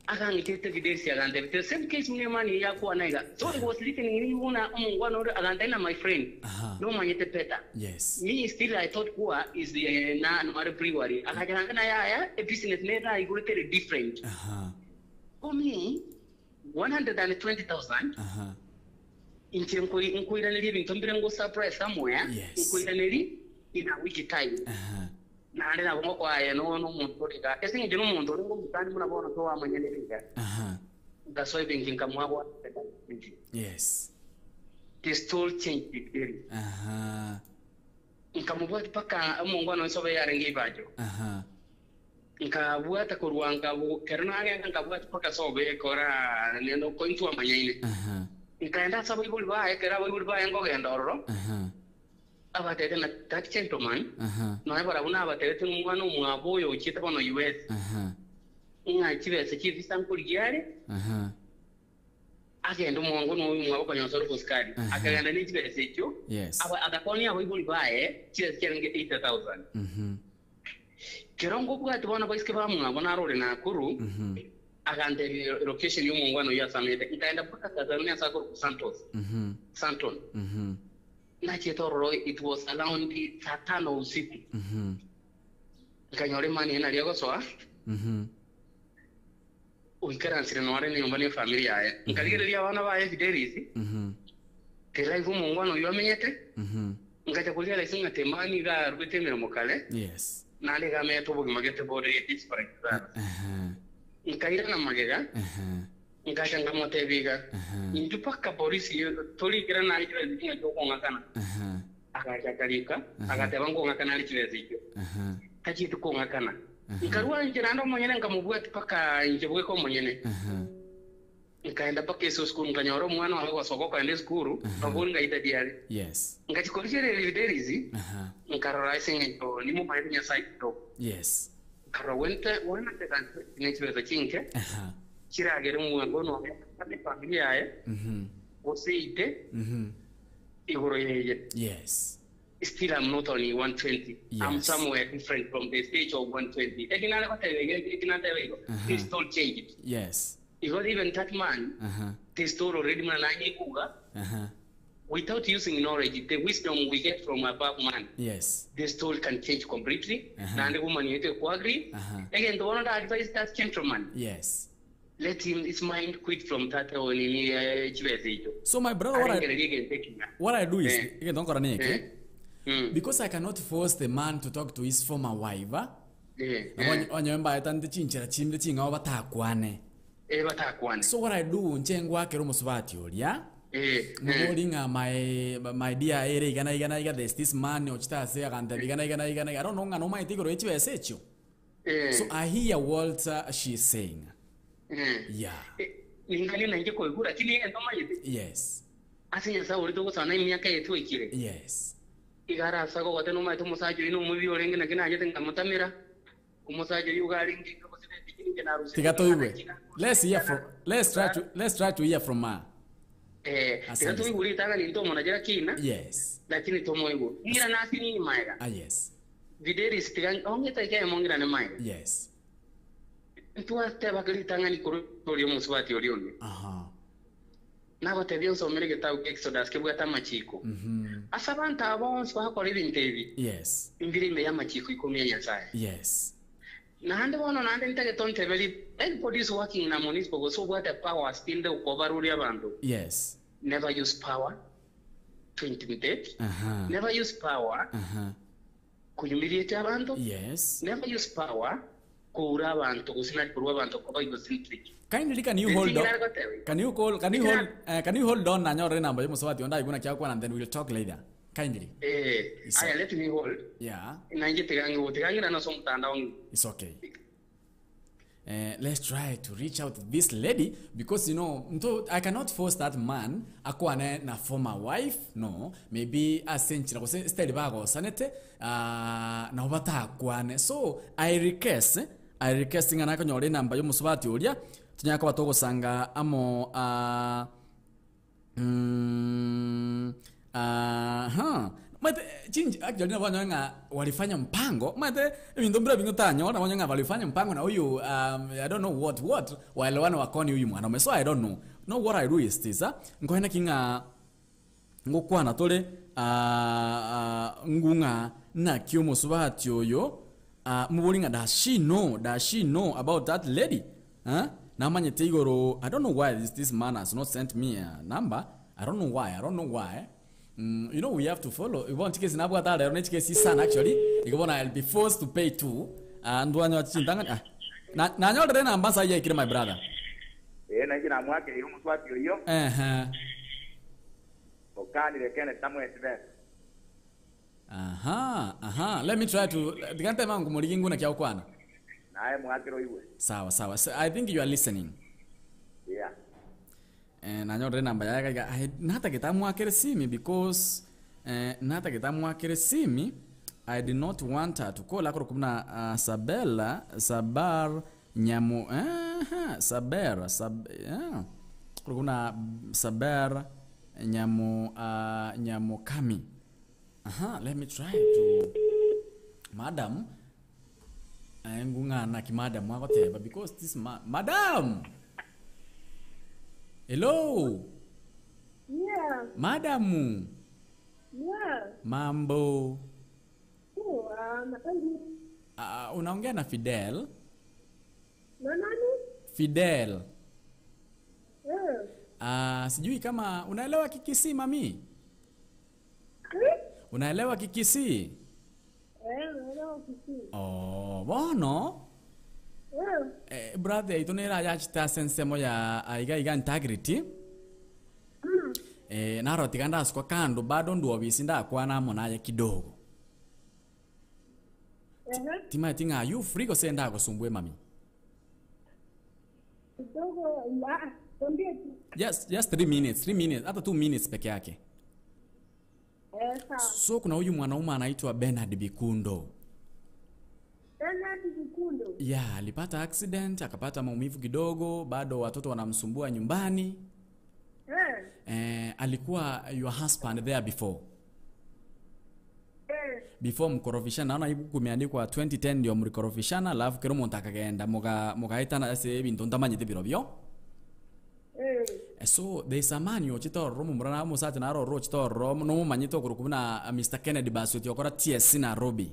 S18: Akang'itete videsi agantebia the same case muna emani yakwana iga. So I was listening ni buna omongwana ore agantebia na my friend.
S3: Aha.
S18: Nomanyete better.
S3: Yes.
S18: Me still I thought kuwa is the na nomare brewery. Akachaka na yaya a business nera igurete different.
S3: Aha.
S18: For me 120,000
S3: Aha.
S18: inche nkoiraneria ebinto mbire ngo surprise somewhere
S3: Yes.
S18: nkoiraneria in a week time
S3: Aha.
S18: naende nabo ngokoaye no nomonto ore iga ase eng'encho nomonto ore ngomotani buna bono towamanyane iga
S3: Aha.
S18: nkasoa ebenki nkamoa
S3: Yes.
S18: the story changed it very
S3: Aha.
S18: nkamobwati mpaka omongwana onse yarenge ibajo
S3: Aha.
S18: nkabwata korwa nkabo kero nagenda nkabwata mpaka sobe kora nendo kointwa manyaine
S3: Aha.
S18: nkaenda ase abaibori baye ekero abaibori baye nkogenda ororo
S3: Aha.
S18: abatete na that gentleman
S3: Aha.
S18: noe barabwo nabatebete omwana omwabo oyo ochiete bono US
S3: Aha.
S18: ng'a chibesa chivisa nkorigia are
S3: Aha.
S18: agenda omongo noyo omwabo okonyonsa ore obosikari
S3: Aha.
S18: akagenda na echibesa echio
S3: Yes.
S18: Agakonia abaibori baye chibesa chiarenge 80,000
S3: Mhm.
S18: kero ngobwati bono baisike bamwabo narore Nakuru
S3: Mhm.
S18: agantebia location ya omongwana oyo asamete nkaenda mpaka Tanzania ase akorokwa Santos
S3: Mhm.
S18: Santon
S3: Mhm.
S18: nachete ororo it was around saa tano usiku
S3: Mhm.
S18: nkanyora emani eye naria gosoa
S3: Mhm.
S18: oikaransire nore nyomba ne family yaye nkarigereria abana baye Fidelis
S3: Mhm.
S18: telife omongwana oyo amenyete
S3: Mhm.
S18: nkacha kurealize ng'a temani iga arwete emeremo kare
S3: Yes.
S18: naende iga amenyete obogima gete bore desperate sana
S3: Aha.
S18: nkairana magega
S3: Aha.
S18: nkacha nkamotebia iga intwe mpaka polisi torikera nare chibesa ching'a chiokong'akana
S3: Aha.
S18: agacha akarika agateba nkong'akana are chibesa echio
S3: Aha.
S18: tachieti kong'akana nkarwa inche naende omonyene nkamobwati mpaka inche bweka omonyene
S3: Aha.
S18: nkaenda mpaka ase esukuru nkanyora omwana waye gosoka okoenda esukuru nkabori ngaita diare
S3: Yes.
S18: nkachikoricherera ebiderisi
S3: Aha.
S18: nkarora ase eng'encho nimomanyete nyasaye kidogo
S3: Yes.
S18: nkarora wente wenateka chinke
S3: Aha.
S18: chiragere omwango noe family yaye
S3: Mhm.
S18: gose
S3: Mhm.
S18: igoro yeye
S3: Yes.
S18: still I'm not on 120. I'm
S3: Yes.
S18: somewhere different from the stage of 120.
S3: Uh-huh.
S18: This still changed.
S3: Yes.
S18: Because even that man,
S3: Aha.
S18: the story already man kuga
S3: Aha.
S18: without using knowledge, the wisdom we get from above man,
S3: Yes.
S18: the story can change completely.
S3: Uh-huh.
S18: Na woman you to agree.
S3: Uh-huh.
S18: Again, the one that advise that gentleman,
S3: Yes.
S18: let him his mind quit from that or nini chibesa icho.
S3: So my brother, what I what I do is
S18: Eh.
S3: again, don't neke.
S18: Eh.
S3: Because I cannot force the man to talk to his former wife. ah.
S18: Eh.
S3: Onye tante chinchera chinde ching'ao batakwane.
S18: Eh batakwane.
S3: So what I do nche ngwakera omusubati oria.
S18: Eh.
S3: Mubori ng'a my dear ere igana igana iga there's this man ochita ase agantebia igana igana igana I don't know ng'a nomaete igoro echibesa echio.
S18: Eh.
S3: So I hear what she's saying.
S18: Eh.
S3: Yeah.
S18: Ningani nanje koigura lakini endo mayete.
S3: Yes.
S18: Ase nyasaye ori togosana emiaka yetu ekire.
S3: Yes.
S18: Igara asa gogote nomaete omosacha oyo nomobi orenge naki nanyete nkamotamera omosacha oyo iga arenge.
S3: Tiga toigwe. Let's hear from let's try to let's try to hear from her.
S18: Eh, tiga
S3: Asante.
S18: toigwe ritang'ani ntomonachera kina
S3: Yes.
S18: lakini tomoigwe ngira nasi nini maega
S3: Ah yes.
S18: videris tiga ong'eta ike mong'irane maega
S3: Yes.
S18: ntwatebaka ritang'ani kori omusubati ori onde
S3: Aha.
S18: nagotebia nsomere getabu kia Exodus kebwate amachiko ase abantu aba bonsi bakora ebinto ebi
S3: Yes.
S18: mbire ime ya amachiko ikomi ya Nyasaye
S3: Yes.
S18: naende bono naende ntagete onteberi anybody is working na municipal gose obwate power stinde okobaruria abanto
S3: Yes.
S18: never use power to intimidate
S3: Aha.
S18: never use power
S3: Aha.
S18: kuhumiliate abantu
S3: Yes.
S18: never use power kuura abantu gose nari kurwa abantu koba egocentric
S3: Kindly can you
S18: The
S3: hold
S18: thing
S3: on?
S18: that I got there.
S3: Can you call can you hold can you hold on nanyore namba yomusubati onda iguna kyakwana and then we'll talk later. Kindly.
S18: eh
S3: It's
S18: aya let me hold
S3: Yeah.
S18: nanje tigange tigangira no somutandao
S3: It's okay. Let's try to reach out to this lady because you know mto, I cannot force that man akwane na former wife no maybe asenchira gose style bagosanete nabo batakwane so I request I request ng'a nakonyora enamba yomusubati oria tunyaka koba togosanga amo aha mate chinji actually nabonye ng'a walifanya mpango mate ebinto mbira bingo tanyora nabonye ng'a walifanya mpango na huyu I don't know what waelewana wakoni huyu mwanaume so I don't know no what I do is this nkohena king'a ngokwana tole ngung'a nakio omusubati oyo mubori ng'a does she know does she know about that lady huh? Namanyete igoro I don't know why this man has not sent me a number I don't know why I don't know why you know we have to follow ibona chikesi nabwata lero nechikesi sana actually ikabona I'll be forced to pay too ndwanya chintanga na nanyorere namba saye ikire my brother
S14: eh na kina mwake yo muswati oyo
S3: eh
S14: okanire kene tamwetire
S3: aha aha let me try to digante mangu muligingu na kyakwana
S14: naye mwakiro iwe
S3: sawa sawa so, I think you are listening
S14: yeah
S3: nanyorere namba yake natageta mwakire simi because natageta mwakire simi I did not want her to call akoro kumna Sabella Sabar Nyamu Saber Sab yeah. Kuna Saber Nyamu Nyamukami aha let me try to madam ngungana ki madam akoteba because this madam hello.
S19: Yeah.
S3: Madamu.
S19: Yeah.
S3: Mambo.
S19: Poa.
S3: Unaongea na Fidel?
S19: Na nani?
S3: Fidel.
S19: Yeah.
S3: Sijui kama unaelewa Kikisii mami? Unaelewa Kikisii?
S19: Eh, naelewa Kikisii.
S3: Oh, bono.
S19: Yeah.
S3: Brother itu nera ya chita sensemo ya aiga iga integrity. Naro tiganda sikwa kando bado nduo bisinda kwa na monaye kidogo. Tima tinga you free ko senda kusumbue mami.
S19: Kidogo la tuambie tu.
S3: Just 3 minutes, 3 minutes, hata 2 minutes peke yake.
S19: Sawa.
S3: So kuna huyu mwanaume anaitwa Bernard Bikundo.
S19: Bernard Bikundo.
S3: Yeah, alipata accident, akapata maumivu kidogo, bado watoto wanamsumbua nyumbani. Alikuwa your husband there before. Before mkorofishana, naona ibu kumeandikwa 2010 ndio mlikorofishana, alafu kero muntu akagenda mukaitana ase ebintu ntamanyete biro byo. So there is a man yo chitorro mumurana musati naroro chitorro no mumanyite okuru na Mr Kennedy Basweti okora TSC Nairobi.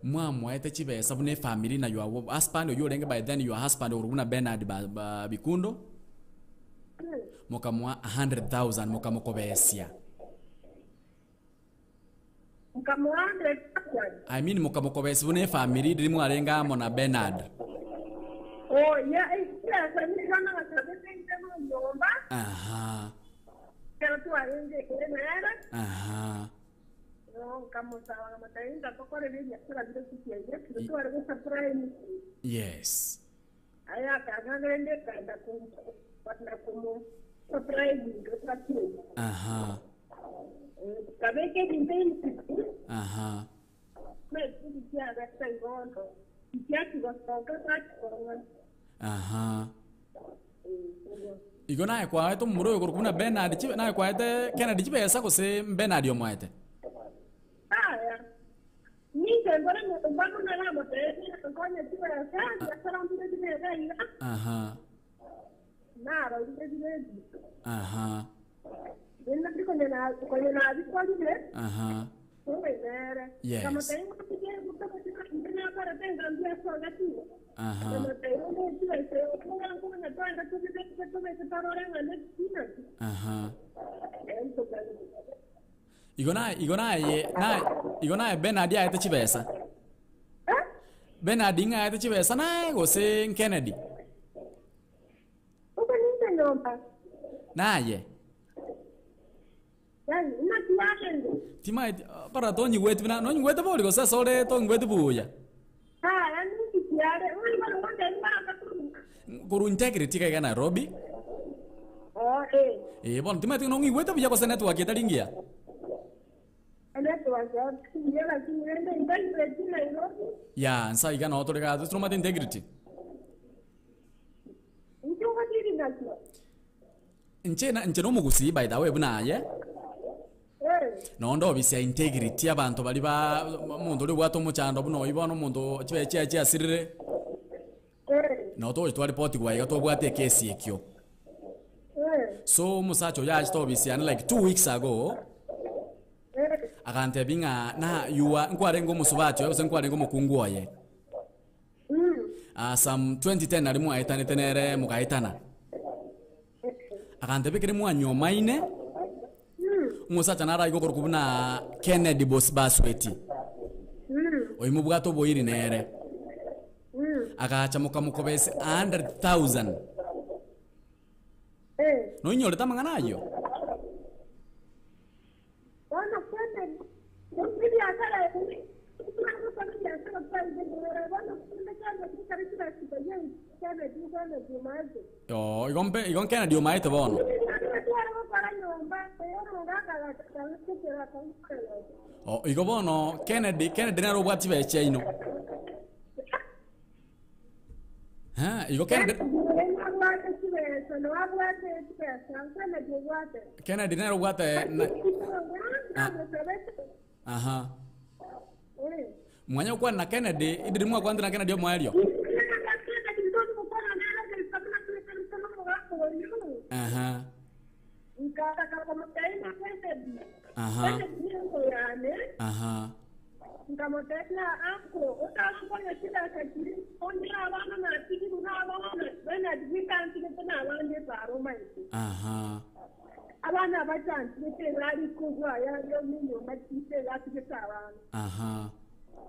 S3: Mwamwaete chibesa bune family na your husband oyo renge by then your husband okuru na Bernard Bikundo. Mukamwa 100,000 mukamukobesia.
S19: Mukamwa 100,000.
S3: I mean mukamukobesi bune family ndiri mwarenga mo na Bernard.
S19: Oh yeah, yeah, family kana kabisa ndemo nyomba.
S3: Aha.
S19: Pero tu arenge kwenera.
S3: Aha.
S19: No, kama sawa kama taenda kokore bibi akira bile kusiye, tu arenge surprise.
S3: Yes.
S19: Aya kagende kanda kum patna kumu surprise ndo tatu.
S3: Aha.
S19: Kabeke dinten.
S3: Aha.
S19: Me kusiya gasta igondo.
S3: Aha. Igo naye kwaete omomura oyo korwa buna Bernard chibe naye kwaete Kennedy chibesa gose Bernard omoete?
S19: Aya, ninche nkore nyomba buna namotebetie nkonye chibesa, biasara mbire chibesa iga,
S3: Aha.
S19: narorire bire ebio.
S3: Aha.
S19: Rende konye na- konye nabikorire,
S3: Aha.
S19: Nere.
S3: Yes. Aha. Aha. Igo naye igo naye naye igo naye Bernard aete chibesa. Bernard ng'a aete chibesa naye gose Kennedy? Naye. Timaeti barora tonyigweti buna nonyigwete bori gose ase ore tonyigweti buya? Korwa integrity iga iga Nairobi. Eh bono timaeti nong'igwete buya gose network etari ngiya? Yaa nsa iga noo tore igaa toromate integrity. Inche na inche nomogusii by the way buna aye, nonde obisi ya integrity abanto baria ba omonto oria obwate omochando buna oyio bono omonto chibe chiaye chiasirire, nabo togochi twaripotigwa iga tobwate ekesi ekio. So omosacha oyo achete obisi yane like 2 weeks ago, agantebia ng'a na you are nkwarenge omosubati oye gose nkwarenge omokungu oye. Ah, some 2010 nari mwaetanete nere mogaetana. Agantebia ekere mwanyomaine, omosacha naro aige okorokwa buna Kennedy Bos Basweti. Oyo mobwate oboiri nere. Agacha mokamokobesa 100,000. Noinyorete amang'ana ayio?
S19: Bono Kennedy, ebiasara ebi, togokora ebiasara twaigorera, bono kende Kennedy ekero chibesa chiaye Kennedy Kennedy omaete.
S3: Oo, igo mpe igo Kennedy omaete bono.
S19: Tware gokora nyomba, omogaka agacha akaigorera.
S3: Oo, igo bono Kennedy Kennedy nere obwate chibesa chiaino. Ha, igo Kennedy
S19: Nabwate chibesa, nabwate chibesa, Kennedy obwate.
S3: Kennedy nere obwate na, aha. Mwanya gokwana na Kennedy, idiri mwakwanete na Kennedy omoerio. Aha. Aha. Aha.
S19: Nkamotebia uncle otagokonya chidaka chiri onye abana natigirwe na abana Bernard bwitantigete na abande eparo maito
S3: Aha.
S19: abana bachantigete bari kogwa yario nenyomba chite gatigete abana
S3: Aha.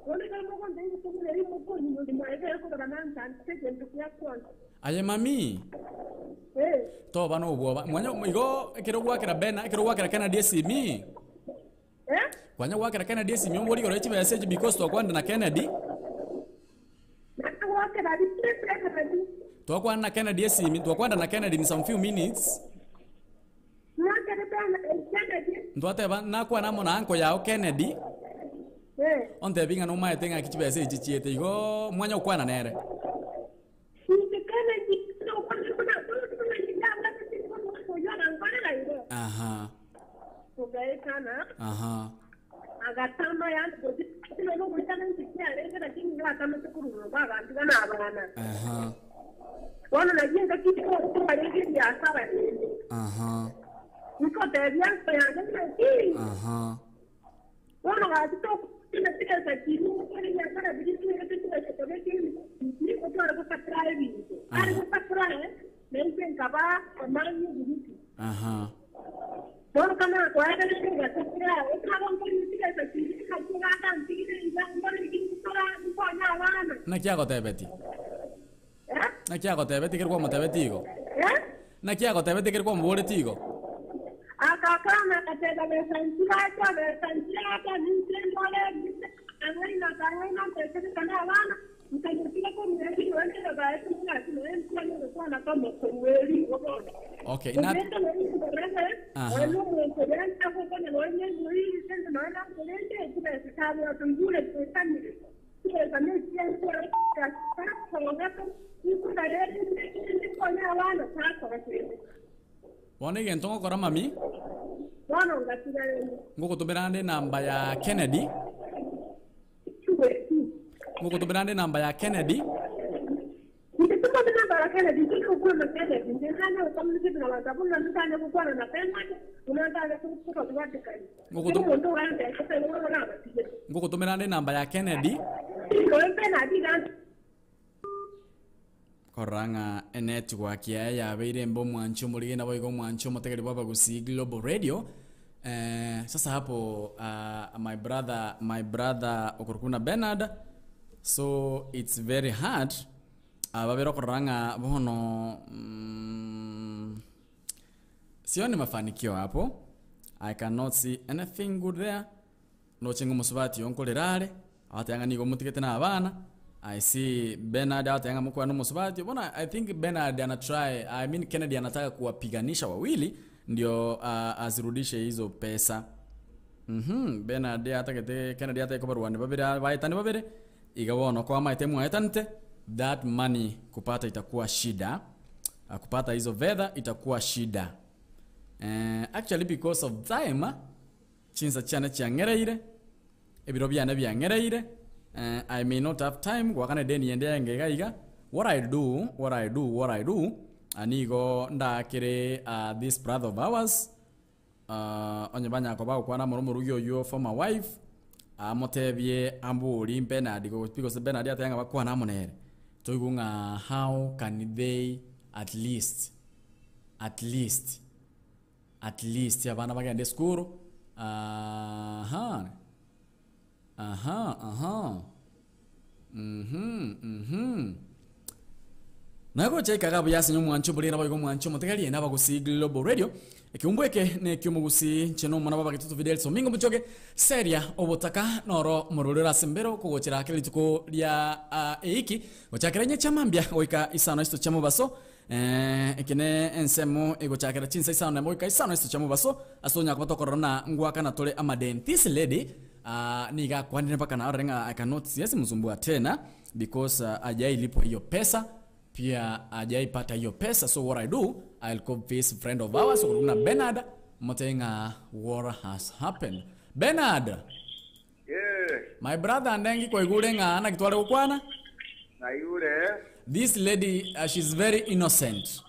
S19: bono ekero mogonta ebitogore rimokonyi maegere korora nanchantigete egento kiakwansa
S3: Aye mami. Toba na obwoba. Mwanya igo ekero gwakera Bena, ekero gwakera Kennedy esimi. Kwanya gwakera Kennedy esimi ombori igoro chibesa echi because twakwanire na Kennedy. Twakwana na Kennedy esimi, twakwana na Kennedy in some few minutes. Ntwateba nakwana amo na uncle yao Kennedy. Ontebi ng'a nomaete ng'aki chibesa echi chiete igo mwanya gokwana nere. Aha. Aha.
S19: Agatama yangoitanaa abana
S3: Aha.
S19: bono nagiengakiarenge biasara rende
S3: Aha.
S19: nikotebia nko yange naki
S3: Aha.
S19: bono gachitokinachibesa chiri biasara biri tuetechibesatobekinikotware gosakura ebinto ari gosakura nainche nkaba omanyi ebiriki
S3: Aha.
S19: bono kana kwaegagasakura otagonkoribesa chiri kachigatantigire nkonya abana.
S3: Naki agotebeti? Naki agotebeti ekero kwamotebeti igo? Naki agotebeti ekero kwamoboreti igo?
S19: Akakana akateba besa nchiracha besa nchiracha ninche ndole ang'aina kang'aina ntesekana abana nkanyotira korueri wendera baetungatinenkuanekwana kamokorueri.
S3: Okay, na Aha. Bono egento ngokora mami, ngogotomera ande enamba ya Kennedy, ngogotomera ande enamba ya Kennedy. Ngogotomera ande enamba ya Kennedy. Korora ng'a enetwork yaye yabeire embe omwanchi omorige naboigo omwanchi omotegeri bw'Abagusii Global Radio. Eh, sasa hapo my brother my brother okorokwa buna Bernard so it's very hard babere okorora ng'a bono mm, sioni mafanikio hapo I cannot see anything good there Ndoche ng'a omosubati oyo nkorera are, agateba ng'a nigo motigete na abana, I see Bernard agateba ng'a mokwane omosubati oyo, bono I think Bernard ana try, I mean Kennedy anataka kuwapiganisha wawili ndio azirudishe hizo pesa. Uhum, Bernard atagete Kennedy atagete kobarwania babere aba baetane babere, iga bono kwamaete mwaetanete, that money kupata itakuwa shida, kupata hizo fedha itakuwa shida. Eh, actually because of time, Chinsa chiane chiang'ereire, ebiro biane biang'ereire, eh, I may not have time goakana edeni ende enge iga iga, what I do, what I do, what I do, ah, nigo ndaakere ah, this brother of ours, ah, onye banyara koba bagokwana amo nomorugi oyio former wife, amotebie ambori Bernard go because Bernard ateba ng'a bakwane amo nere, toigwe ng'a how can they at least, at least. At least abana bagende esukuru aha aha aha mhm mhm Nagocha ikaga buya ase omwancho oborere naboigo omwancho omotegerie nabagusii Global Radio ekeumbu eke nekiomogusii inche nomwana baba Gitutu Fidelis Omingo Muchoge seria obotaka noro mororero ase mbero kogochera kera rituko ria eiki gochakera inye chia mambia goika isano isito chia mobaso Eh, eke ne ensemo egochakera chinsa isano nemo goika isano isito chia mobaso, ase tonyara koba tokorora na ngwakana tore amadeni. This lady ah, nigo akwanire mpaka narore ng'a I cannot siwezi msumbua tena because hajailipwa hiyo pesa pia hajaipata hiyo pesa so what I do I'll call this friend of ours okorokwa buna Bernard motebie ng'a what has happened. Bernard!
S14: Yeah.
S3: My brother ndengi kwaigure ng'a naki tware gokwana?
S14: Naigure.
S3: This lady she's very innocent.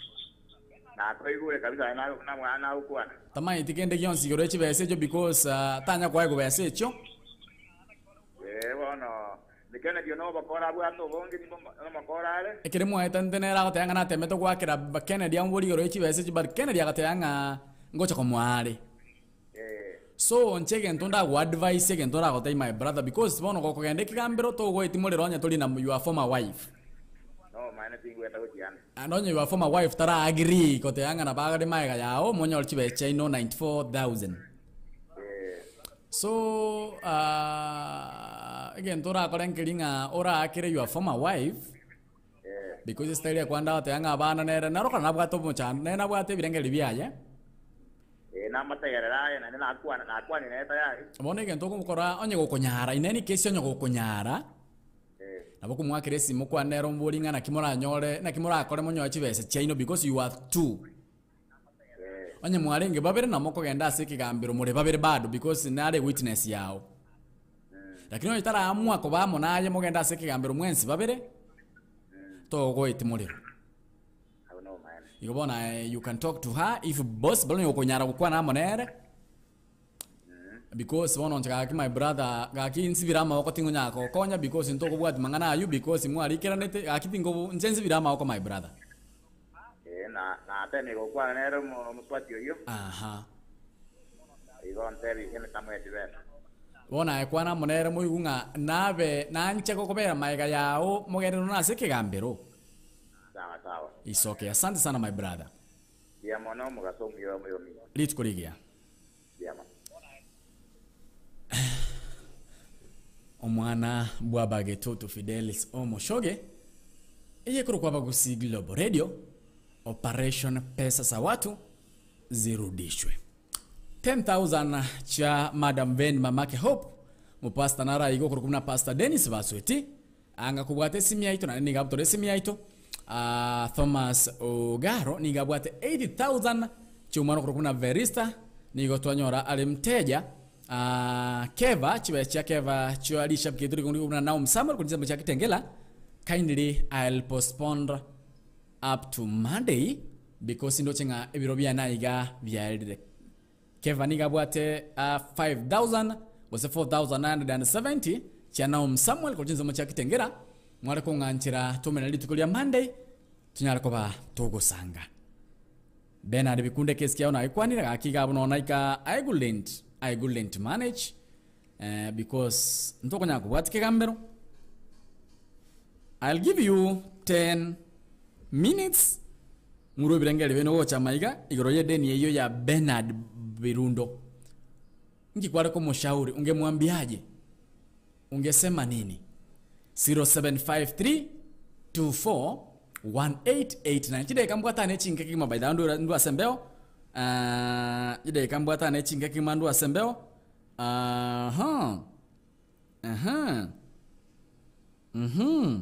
S14: Nakoigure kabisa aye na na nagokwana.
S3: Tamaeti kende gionsi igoro ye chibesa echio because tanya koa egobesa echio.
S14: Ee bono Kennedy nobokora abwate obonge nigo nomokora are.
S3: Ekero mwaetanete nere agoteba ng'a natemete goakera Kennedy amoborie igoro ye chibesa echio but Kennedy agateba ng'a ngocha komoa are. So inche egento ndagoadvise egento ndagotebie my brother because bono gokogenda ekegambero togoeti morero onye tori na your former wife.
S14: Nomaene tingweta gochia ande.
S3: And onye your former wife tara agree goteba ng'a nabo are magega yao monyore chibesa chiaino 94,000. So egento orakore nkeri ng'a oraakere your former wife because estyle ekwanda goteba ng'a abana nere naro kare nabwate omochando nere nabwate ebirengererio biaye.
S14: Ee, namategerere aye, naende nakwana, nakwanire nere tayari.
S3: Bono egento okobokora onye gokonyara, in any case onye gokonyara, nabo okomoakera esimo okwane nere omoborie ng'a naki moranyore, naki morakore monyore chibesa chiaino because you are two. Onye mwarenge babere nabo mokogenda ase ekegambero more babere bado because nare ewitness yao. Lakini onye taraamua koba amo naye mogende ase ekegambero mwensi babere, togoeti morero. Igo bono aye you can talk to her if possible onye okonyara gokwana amo nere because bono inche gaki my brother gaki nsibire amaboko tingonyara kogokonya because ntokobwati mang'ana aywo because mwarikeranete gaki tinkobo inche nsibire amaboko my brother.
S14: Ee, na natemire gokwana nere omosubati oyio,
S3: Aha.
S14: igo ntebirie ng'a tamoeti besa.
S3: Bono aye kwana amo nere moigwe ng'a nabe nanche gokobera magega yao mogenderere nonya ase ekegambero.
S14: Sawa sawa.
S3: It's okay asante sana my brother.
S14: Mbuya mono omogaso omuya omoyomi.
S3: Rituko rigiya.
S14: Mbuya mono.
S3: Omwana bw'Abagetoto Fidelis Omoshoge, eyekorokwa Abagusii Global Radio, Operation Pesa za Watu Zirudishwe. 10,000 chia Madam Ven Mamake Hope, Mopastor naro aiga okorokwa buna Pastor Dennis Basweti. Anga kobwata esimi yaito naende nigo abutore esimi yaito. Ah, Thomas Ogaro nigo abwate 80,000 chiomwana okorokwa buna Verista nigo twanyora are mteja. Ah, Keva chibesa chia Keva chio rishabiki yaito rikorokwa buna Naum Samuel korwa chinsemo chia Kitengela. Kindly I'll postpone up to Monday because ndoche ng'a ebiro biane aiga biaerire. Keva nigo abwate 5,000 gose 4,970 chia Naum Samuel korwa chinsemo chia Kitengela, mware kong'anchera tomenere rituko ria Monday tonyare koba togosanga. Bernard Bikunde ekesi kiao nagekwanire gaki iga abwo nonya ika I couldn't, I couldn't manage eh, because ntokonyara kobwatia kegambero. I'll give you 10 minutes Ng'urwe ebirengererio biaino gocha amaiga igoro y'edeni eyio ya Bernard Birundo. Nki kware komoshauri? Ungemwambiaje? Ungesema nini? 0753 24 1889 Chidakika mbwatane chinke kegima by the way ndwe ndwe ase embeo ah, chidakika mbwatane chinke kegima ndwe ase embeo aha aha mhm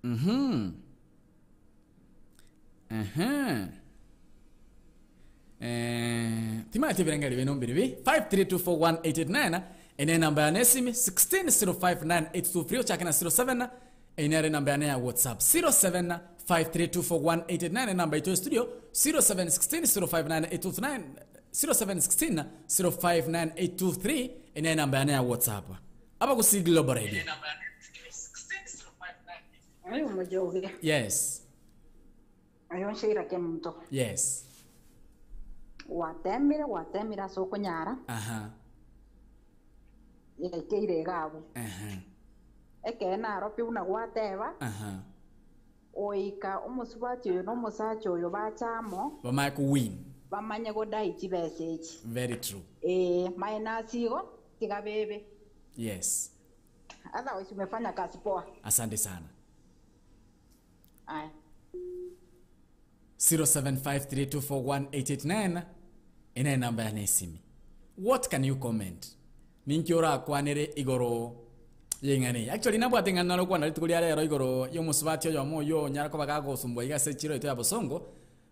S3: Mhm. Ehe. Eh, timanyeti ebirengeri bino mbiribi 53241889 ene enamba yane esimi 16059823 ochake na 07 ene ere enamba yane ya whatsapp 0753241889 enamba ito studio 0716059829 0716059823 ene enamba yane ya whatsapp Abagusii Global Radio.
S20: Oyo omojoge.
S3: Yes.
S20: Oyo Sheila Kemunto.
S3: Yes.
S20: Gwatemire gwatemire ase okonyara.
S3: Aha.
S20: Yaikeire iga abwo.
S3: Aha.
S20: Ekeene aro pi buna gwateba.
S3: Aha.
S20: Goika omosubati oyo na omosacha oyo bache amo.
S3: Bamanye ko win.
S20: Bamanye godai chibesa echi.
S3: Very true.
S20: Ee, minus igo tiga bebe.
S3: Yes.
S20: Otherwise umefanya kazi poa.
S3: Asante sana.
S20: Aya.
S3: 0753241889 ene enamba yane esimi. What can you comment? Ninki orakwanere igoro y'eng'ana eye? Actually nabwate eng'ana nare gokwana rituko ria rero igoro y'omosubati oyomo oyio onyare koba gagosumbua iga ase echiro yaito ya Bosongo.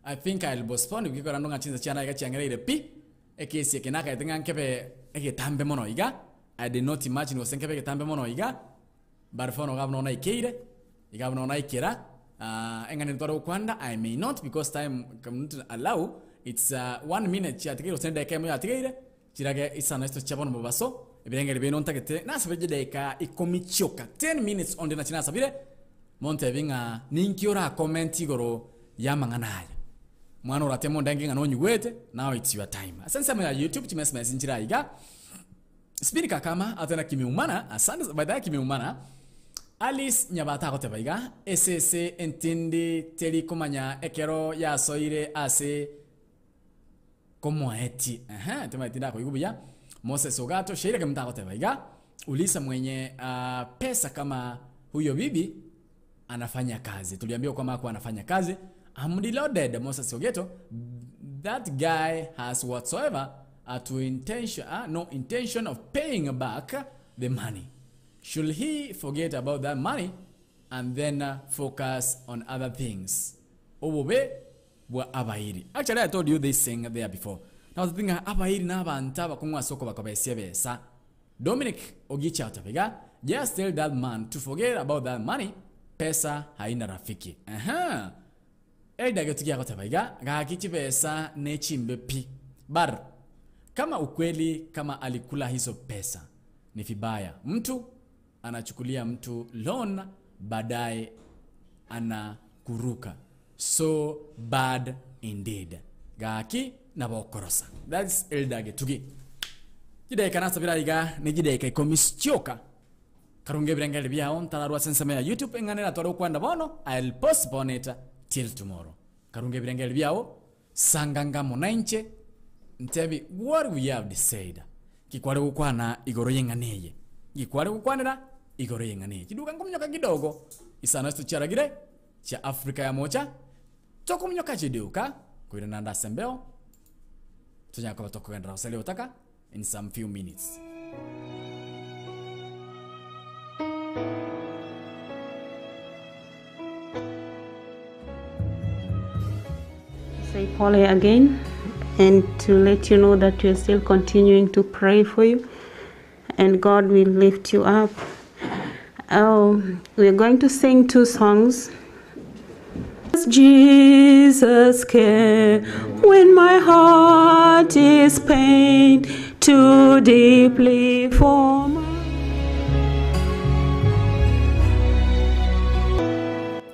S3: I think I'll postpone bikora ndo ng'a chinsa chiane iga chiang'ereire pi. Ekesi eke nakaete ng'a nkebe egetambe mono iga. I did not imagine gose nkebe egetambe mono iga. But bono iga buna naikeire, iga buna naikera, ah, eng'ana ere tware gokwanda, I may not because time cannot allow, it's one minute chiatigaire gose edageka emo yatigaire, chirage isano isito chia bono mobaso, ebirengeri biaino ntagete nasabe chidageka ikomi chioka, ten minutes only nachi nasabire, montebi ng'a ninki ora comment igoro y'amang'ana aya. Mwana orateme ondenge ng'a nonyigwete, now it's your time. Ase ensemo ya YouTube chimesmesi nchire aiga. Spini Kakama atena Kimeumana, asante by the way Kimeumana. Alice Nyabata agoteba iga, Esese entindi teri komanya ekero yasoire ase komoeti. Ehe, timaeti ndakoigwa buya. Moses Ogato, Sheila Kemunto agoteba iga, Uliza mwenye ah, pesa kama huyo bibi anafanya kazi. Tuliambiwa kwamba hakuwa anafanya kazi. I'm reloaded, Moses Ogeto. That guy has whatsoever to intention, no intention of paying back the money. Should he forget about that money and then focus on other things? Obobe bwa abairi. Actually, I told you this thing there before. Now the thing abairi na abantu abakong'u ase okobakobesia ebesa. Dominic Ogicha otabega, just tell that man to forget about that money, pesa haina rafiki. Aha. Elder Getugi agoteba iga, gaki chibesa ne chimbe pi. Bar, kama ukweli kama alikula hizo pesa ni vibaya. Mtu anachukulia mtu loan baadaye anakuruka. So bad indeed. Gaki nabo okorosa. That's Elder Getugi. Chidaeka nasabire aiga ne chidaeka ikomi chioka. Karunge ebirengeri biao ntararwa ase ensemo ya YouTube eng'ana eratware gokwenda bono I'll postpone it till tomorrow. Karunge ebirengeri biao sanga ngamo nainche ntebi what we have said. Ki kware gokwana igoro y'eng'ana eye? Ki kware gokwanera igoro y'eng'ana eye? Chiduka nkominyoka kidogo isano ase tochiaragire chia Africa ya mocha tokominyoka chiduka koirana ande ase embeo tonyare koba tokogenderera gosaria otaka in some few minutes.
S21: Say pole again and to let you know that we are still continuing to pray for you and God will lift you up. Oh, we are going to sing two songs. Jesus care when my heart is pained too deeply for my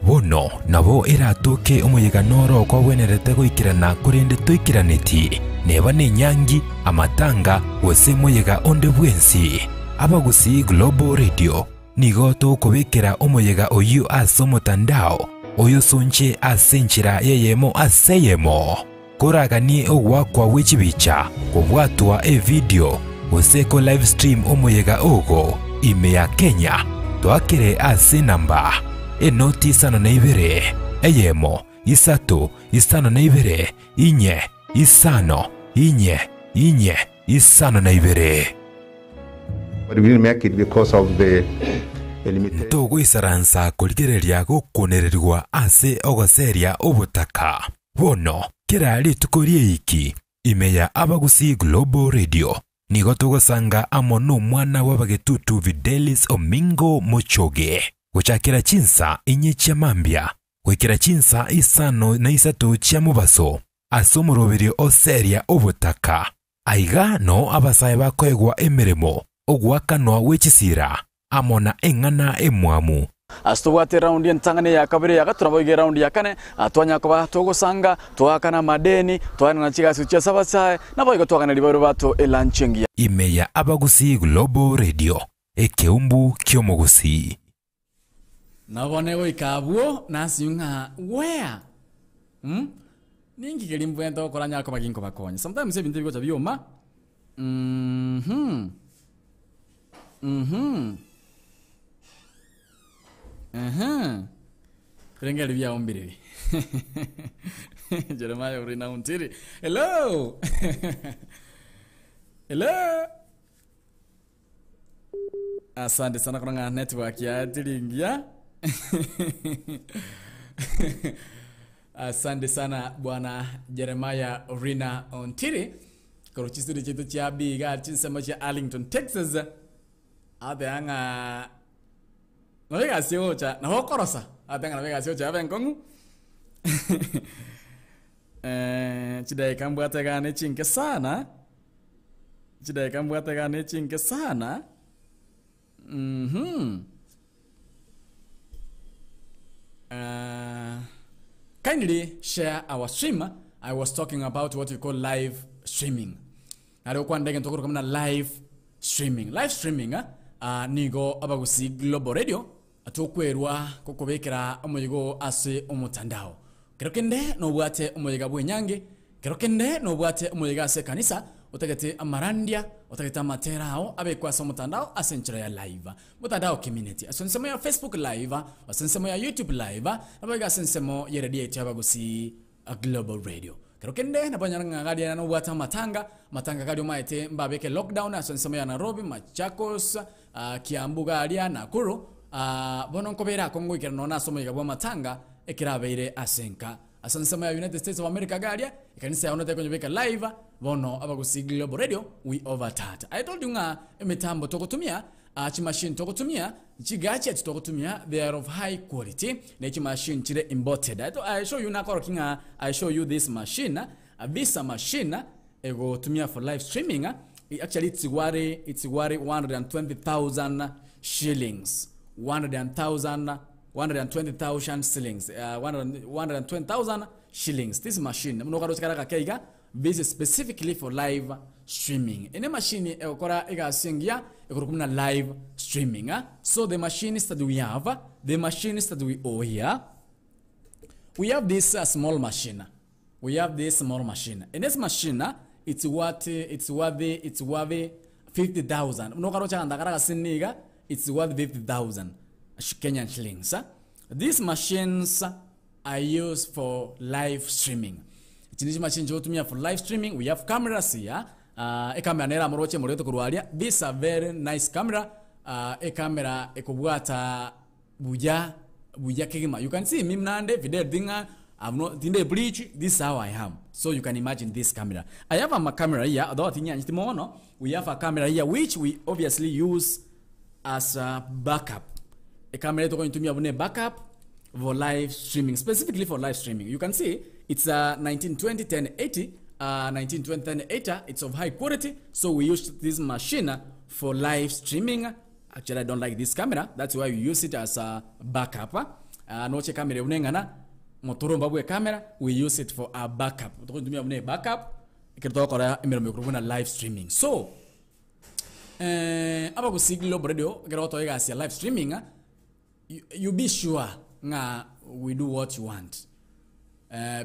S2: Bono nabo eratoke omoyega noro kwagwenerete goikerana korende toikeraneti, neba nenyangi, amatanga, gose moyega onde bwensi. Abagusii Global Radio nigo togokobekera omoyega oyio ase omotandao oyosonche ase enchera y'eyemo ase eyemo. Koraganie ogoakwa gwe chibicha, kobwatwa evidio, gose ko live stream omoyega ogo ime ya Kenya, toakere ase enamba, enoti isano na ibere, eyemo, isato, isano na ibere, inye, isano, inye, inye, isano na ibere.
S22: But we didn't make it because of the limitation.
S2: Ntogoisaransa korigereria gokunererigwa ase ogoseria obotaka. Bono, kera rituko ri'eiki, ime ya Abagusii Global Radio, nigo togosanga amo nomwana bw'abagetutu Fidelis Omingo Mochoge, gochakera chinsa inye chia mambia goikera chinsa isano na isato chia mobaso, ase omoroberio o Seria obotaka. Aiga noo abasae bakoegwa emeremo, ogoakanwa gwe chisira, amo na eng'ana emwamu.
S3: Ase tobwate eraundi entang'ani, eya kabere, eya gatato, naboigo eraundi ya kane, twanyara koba togosanga, twaakana amadeni, twaenana chigasi gochia ase abasae, naboigo twagana ribaero bato elanchi engiya.
S2: Ime ya Abagusii Global Radio, ekeumbu ki'omogusii.
S3: Nabone goika abwo nasinywe ng'a where? Umm ninki keria mbwenerete gokora nyare koba ginkobakonya? Sometimes ebinto ebi bigocha bioma uhmm uhmm ehe ebirengererio biao mbiriri Jeremiah Orina Ontiri hello hello. Asante sana korwa ng'a network yaye teri engiya. Asante sana bwana Jeremiah Orina Ontiri korwa chistudio chiaito chia Biga chinsemo chia Arlington Texas. Ateba ng'a nabo egasi egocha nabo okorosa ateba ng'a nabo egasi egocha yabe enkong'u chidaeka mbwate igaa ne chinke sana. Chidaeka mbwate iga ne chinke sana uhmm Kindly share our stream I was talking about what we call live streaming nare gokwanera egento okoroka buna live streaming live streaming ah nigo abagusii global radio tokwerwa gokobekera omoyega oo ase omotandao Kero kende nobwate omoyega bw'enyangi, kero kende nobwate omoyega ase ekanisa, otagete amarandia, otagete amatera ao abekwe ase omotandao ase enchera ya live. Motandao community, ase ensemo ya Facebook live, ase ensemo ya YouTube live, naboigo ase ensemo y'eredio yaito y'Abagusii Global Radio. Kero kende nabo onyare ng'a garia nobwate amatanga, amatanga garia omaete mbabeke lockdown ase ensemo ya Nairobi, Machakos, Kiambu garia, Nakuru, bono nkobera akong'u goikera nonya ase omoyega bw'amatanga, Ekerabeire ase enka. Ase ensemo ya United States of America garia, ekanisa yao notekonyobeka live, bono abagusii Global Radio, we over tata. I told you ng'a emitambo togotumia, chimachine togotumia, chigadgets togotumia, they are of high quality, ne chimachine chire imported. I, I show you nakorokia ng'a I show you this machine, this machine egotumia for live streaming, actually it's worth, it's worth 120,000 shillings. 100,000 120,000 shillings, 120,000 shillings. This machine, buna okaroche kare agake iga, this is specifically for live streaming. Ene emachine egokora egasi engiya ekorokwa buna live streaming. So the machines that we have, the machines that we owe here, we have this small machine. We have this small machine. And this machine, it's worth, it's worth, it's worth 50,000. Buna okaroche aganto akare agasini iga, it's worth 50,000 Kenyan shillings. These machines are used for live streaming. Echi ne chimachine chigotumia for live streaming. We have cameras here. Uh, ecamera nere amoroche emorete korwa aria. This a very nice camera. Uh, ecamera ekobwata buya buya kegima. You can see me muna nde Fidel Ding'a I've not tinde bleach, this is how I am. So you can imagine this camera. I have a camera here, although tinyancheti mono, we have a camera here which we obviously use as a backup. Ecamera tokoyitumia buna backup for live streaming, specifically for live streaming. You can see it's a 1920 1080, 1920 1080, it's of high quality, so we use this machine for live streaming. Actually, I don't like this camera, that's why we use it as a backup. Noche camera uneng'ana motoromba bwe camera, we use it for a backup. Tokoyitumia buna backup ekero togokora emeremo ekero buna live streaming. So, Abagusii Global Radio ekero gotoa egasi ya live streaming, you be sure ng'a we do what you want.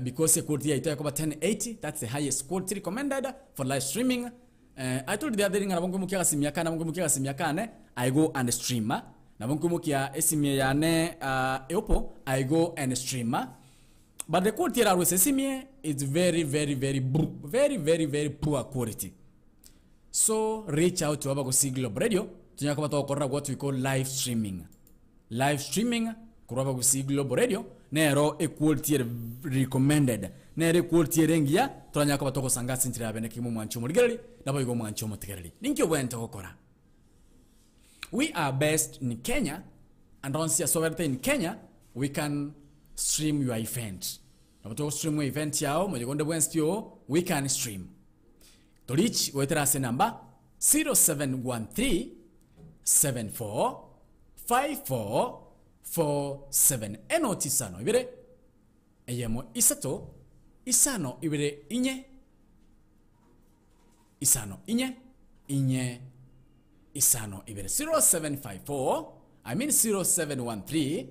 S3: Because equality yaito ekoba 1080, that's the highest quality recommended for live streaming. I told the other day ng'a nabo nkoimokia agasimia kane, nabo nkoimokia agasimia kane, I go and stream. Nabo nkoimokia esimia yane Oppo, I go and stream. But the quality erarwe ase esimia is very very very very very very poor quality. So reach out to Abagusii Global Radio tonyare koba togokorera what we call live streaming. Live streaming korwa Abagusii Global Radio nero equality ere recommended, nero equality ere engiya toranyare koba togosanga ase enchera ya bene kegima omwanchi omorigereri naboigo omwanchi omotegereri. Ninki obwenerete gokora? We are based in Kenya and once asoberete in Kenya we can stream your event. Nabo togostream event yao moyega onde bwensi pi oo we can stream. Torich goetera ase enamba 0713 74 54 47 enoti isano ibere eyemo isato isano ibere inye isano inye inye isano ibere 0754 I mean 0713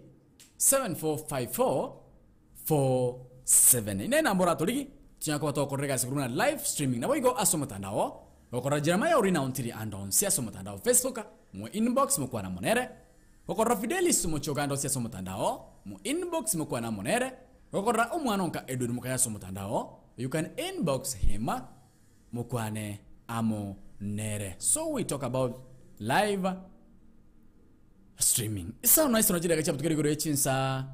S3: 7454 47. Ine enamba oratorigi, tinyara koba togokorera egasi korwa buna live streaming. Naboigo ase omotandao, gokorora Jeremiah Orina Ontiri ande onsi ase omotandao Facebook, mo inbox mokwane amo nere. Gokorora Fidelis Omochoge ande onsi ase omotandao, mo inbox mokwane amo nere. Gokorora omwana onka Edwin Mokaya ase omotandao, you can inbox him mokwane amo nere. So we talk about live streaming. Isano na isano chidakika chiabutukire igoro ye chinsa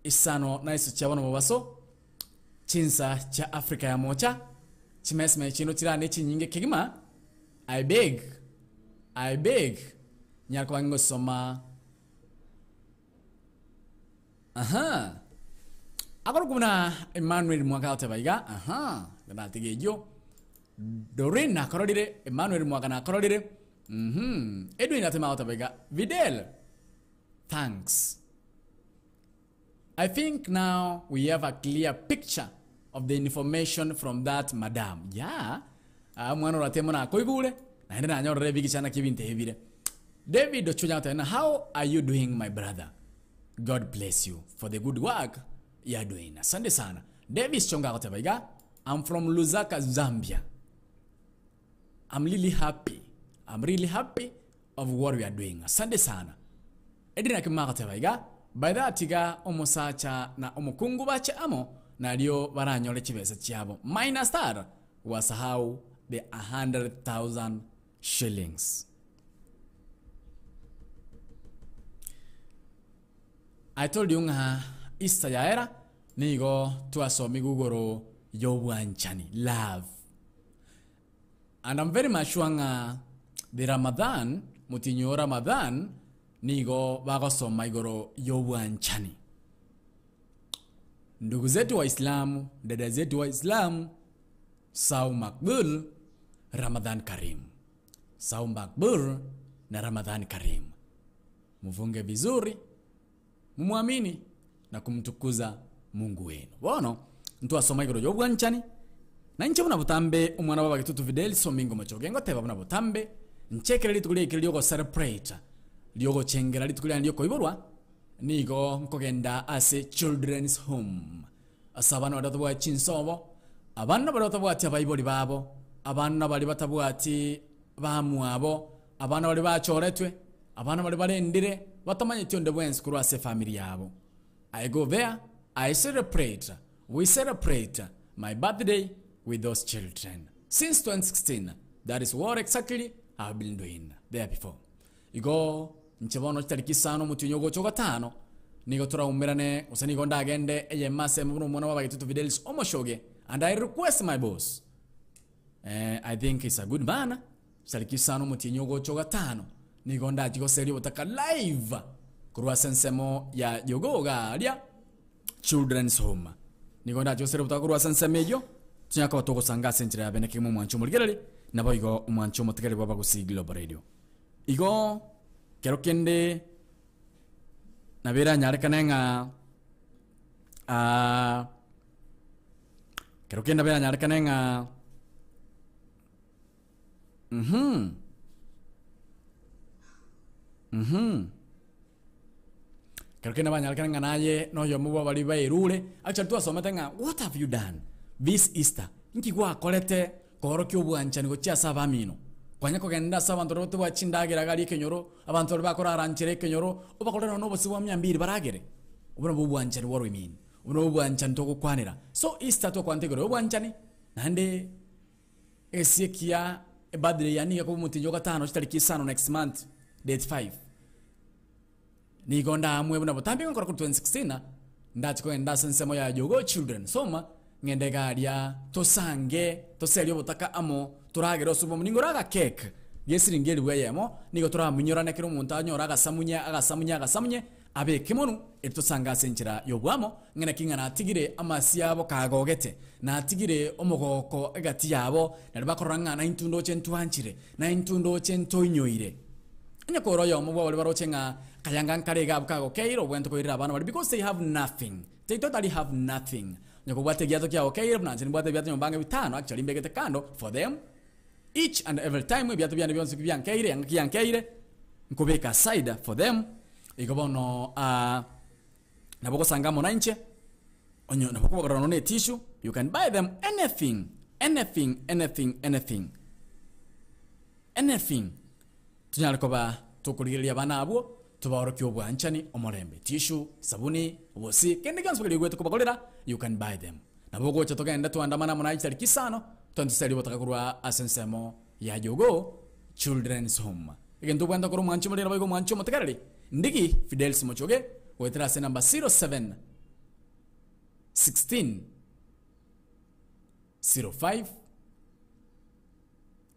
S3: Isano na iso chia bono mobaso, chinsa chia Africa ya mocha, chimesime chiino chirane chinyinge kegima, I beg, I beg, nyara koba ngosoma, aha, akorokwa buna Emmanuel Mwaka agoteba iga, aha, natiga eyio, Doreen nakororire, Emmanuel Mwaka nakororire, uhum, Edwin atema agoteba iga, Fidel, thanks. I think now we have a clear picture of the information from that madam. Yeah. Ah, omwana oro atemo nakoigure naende nanyorere ebigicha naki ebinto ebi bire. David Ochunya agoteba ng'a how are you doing my brother? God bless you for the good work you are doing. Asante sana. Davis Chonga agoteba iga, I'm from Lusaka, Zambia. I'm really happy. I'm really happy of what we are doing. Asante sana. Edwin Akima agoteba iga, By that iga omosacha na omokungu bache amo nario baranyore chibesa chiabo. Minus that wasahau the 100,000 shillings. I told you ng'a Easter yaera nigo twasomigwe igoro y'obwanchani, love. And I'm very much sure ng'a the Ramadhan, motienyi o Ramadhan, nigo bagosoma igoro y'obwanchani. Ndugu zetu Waislamu, dada zetu Waislamu, Saum Makbul, Ramadhan Karim. Saum Makbul na Ramadhan Karim. Mufunge vizuri, mumwamini na kumtukuza Mungu wenu. Bono ntwasoma igoro y'obwanchani, na inche buna botambe omwana bw'abagitutu Fidel Somingo Mochoge ngoteba buna botambe nchekere rituko riaikire riogo celebrate riogochengera rituko riane riokoiborwa nigo nkogenda ase children's home ase abana baria batabwati chinsobo abana baria batabwati abaibori babo abana baria batabwati bamwabo abana baria bachoretwe abana baria barendire batamanyeti onde bwensi korwa ase efamiri yabo. I go there, I celebrate, we celebrate my birthday with those children. Since 2016, that is what exactly I've been doing there before. Igo, inche bono chitariki isano omotienyi ogocha ogatano, Nigo toraumerane, gose nigo ndagende eyemo ase eyemo buna omwana bw'abagetutu Fidelis Omoshoge, and I request my boss, eh, I think he's a good man, chitariki isano omotienyi ogocha ogatano, nigo ndachie goseria obotaka live korwa ase ensemo ya Jogoo iga aria Children's Home. Nigo ndachie goseria obotaka korwa ase ensemo eyio, tonyare koba togosanga ase enchera ya bene kegima omwanchi omorigereria, naboigo omwanchi omotegereri bw'Abagusii Global Radio. Igo kero kende nabo eranyarekane ng'a kero kende nabo eranyarekane ng'a kero kende banyarekane ng'a naye na oyomo bwa baria baerure, actually twasomete ng'a what have you done this Easter? Nki gwakorete koorokia obwanchani gochia ase abamino? Kwanya kogenda ase abanto baria tobwati chindagera iga aria ekenyoro, abanto baria bakorara nchera ekenyoro, obakorere nonya obosio bwa mia mbiri baragere. Obwo nabwo obwanchani bwa orwimini, obwo nabwo obwanchani togokwanera. So Easter tokwanete igoro ya obwanchani, naende egesie ekiya ebirthday yane nigo ekoba omotienyi o gatano chitariki isano next month date five. Nigo ndaamue buna botambe ngokora korwa 2016 ndache kogenda ase ensemo ya Jogoo Children Soma ng'ende iga aria tosange toserie obotaka amo toragere ase obomo ningore aga cake gesiringi elifu eyemo nigo toramunyorane kera omonto anyore agasamunye agasamunye agasamunye abeke monu eri tosange ase enchera y'oboamo ng'a naki ng'a natigire amasio abo kagogete natigire omogoko egati yabo naria bakorora ng'a naintwe ndoche ntwanchire naintwe ndoche ntoinyoire. Onye kore oyomo bwa baria baroche ng'a akayanga nkare iga abwo kagokeire, obwenerete koirera abana baria because they have nothing, they totally have nothing. Onye kobwate egiato kiagokeire buna inche nimbwate ebiato nyomba ang'e bitano actually mbegete kando for them, each and every time ebiato biane bionsi biankeire yanga kiankeire, nkobeka aside for them, igo bono nabo ogosanga amo nainche, onye nabo okobagorera nonya na etissue, you can buy them anything, anything, anything, anything, anything. Tonyare koba tokorigereria abana abwo, tobaorokie obwanchani, omorembe, tissue, sabuni, obosie, kende gionsi bakaria kobagorera, you can buy them. Nabo ogocha togende toandamane amo naye chitariki isano, togende toserie obotaka korwa ase ensemo ya Jogoo Children's Home. Egento obwenerete kore omwanchi omorere naboigo omwanchi omotegereri, ndigi Fidelis Mochoge, goetera ase enamba 07 16 05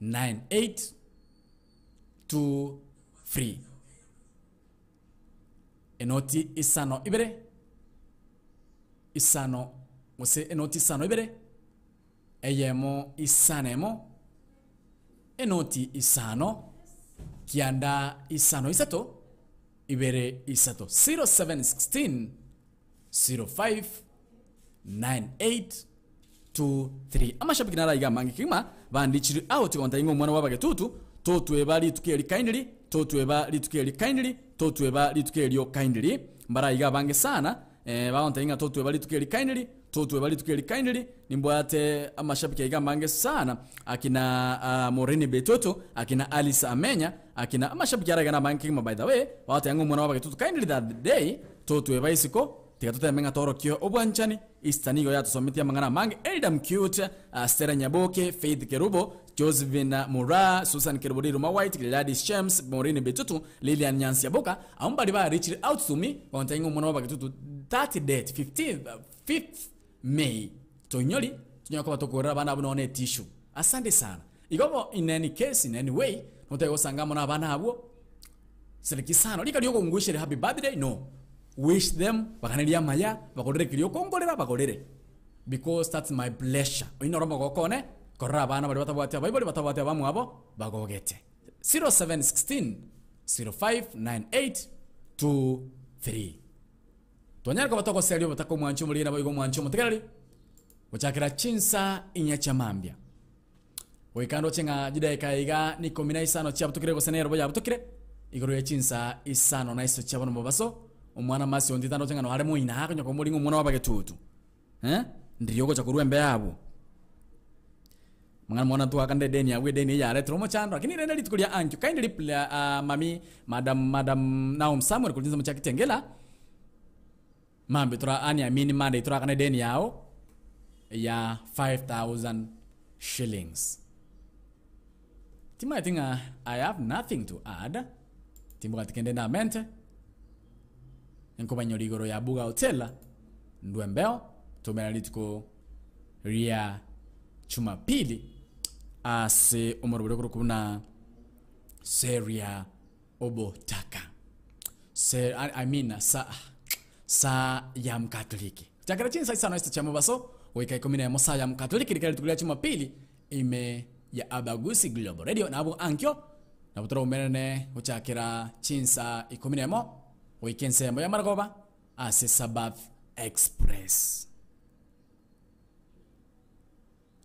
S3: 98 23 Enoti isano ibere isano gose enoti isano ibere eyemo isano emo enoti isano kianda isano isato ibere isato 0716 05 98 23 Amashabiki naro aiga amange kegima bandichire out gonta ing'o omwana bw'abagetutu totweba rituko eri kindly totweba rituko eri kindly totweba rituko erio kindly mbare aiga abange sana eh, bagonta ing'a totweba rituko eri kindly totweba rituko eri kindly nimbwate amashabiki aiga amange sana akina uh, Maureen Betoto akina Alice Amenya akina amashabiki araiga namange kegima by the way bagoteba ng'a omwana bw'abagetutu kindly that day totweba isiko Tiga toteme ng'a toorokie obwanchani. Easter nigo yatosometie amang'ana amange. Elder Mcute, Stella Nyaboke, Faith Kerubo, Josephine Moraa, Susan Kerubo Riruma White, Gladys James, Maureen Bitutu, Lilian Nyansiaboka, abwo mbaria ba reached out to me gontebia ng'a omwana bw'abagetutu that date 15th 5th May toinyori tonyare koba tokorera abana abwo nonya ne tissue. Asante sana. Igo bo in any case in any way notake gosanga amo na abana abwo Seriki sana rika riokongwisheria happy birthday no wish them baganerie amaya bagorere keria okongorera bagorere because that's my pleasure oyio noro omogoko one korora abana baria batabwati abaibori batabwati abamwabo bagogete 0716 059823 Twanyare koba togoseria obotaka omwanchi omoriri naboigo omwanchi omotegereri gochakera chinsa inya chia mambia. Goika ndoche ng'a chidaeka iga nikomi na isano chiabutokire gose nerobo yabutokire, igoro ye chinsa isano na isato chia bono mobaso, omwana masi ontita ndoche ng'a noare moina akonya komoria ng'a omwana bw'abagetutu. Eh, ndiria ogocha korwa embeo abwo. Mang'ana mono ntwakanire edeni abwo edeni eye yaretire omochando lakini rende rituko ria ankio kindly pla ah, mami madam madam Naom Samuel korwa chinsemo chia Kitengela, Mambia tora ani I mean Monday torakane edeni yao ya 5000 shillings. Timaeti ng'a I have nothing to add, timbwati kende ndamente. Nkobanyora igoro ya Buga Hotel, ndwe mbeo, tomera rituko ria Jumapili ase omorobori okorokwa buna Seria Obotaka. Se, I, I mean, sa, sa ya Mkatoliki. Chakera chinsa isano ase chia mobaso goika ikomi na emo saa ya Mkatoliki rikera rituko ria Jumapili ime ya Abagusi Global Radio nabo ankio nabo toraumerane gochakera chinsa ikomi na emo goika ensemo ya marogoba ase Sabbath Express.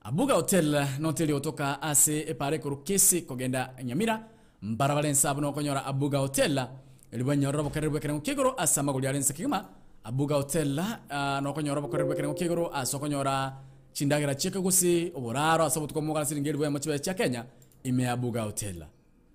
S3: Abuga Hotel noteli gotoka ase epara ekoru Kisii kogenda Nyamira, mbarabara ensabu nokonyora Abuga Hotel erio bwenyorere obokereri bw'ekerengo kia igoro ase amagori are inse kegima. Abuga Hotel nokonyora obokereri bw'ekerengo kia igoro ase okonyora chindagera chi'ekegusii, oboraro ase obotuko bw'omoganda siringi elifu eyemo chibesa chia Kenya ime ya Abuga Hotel.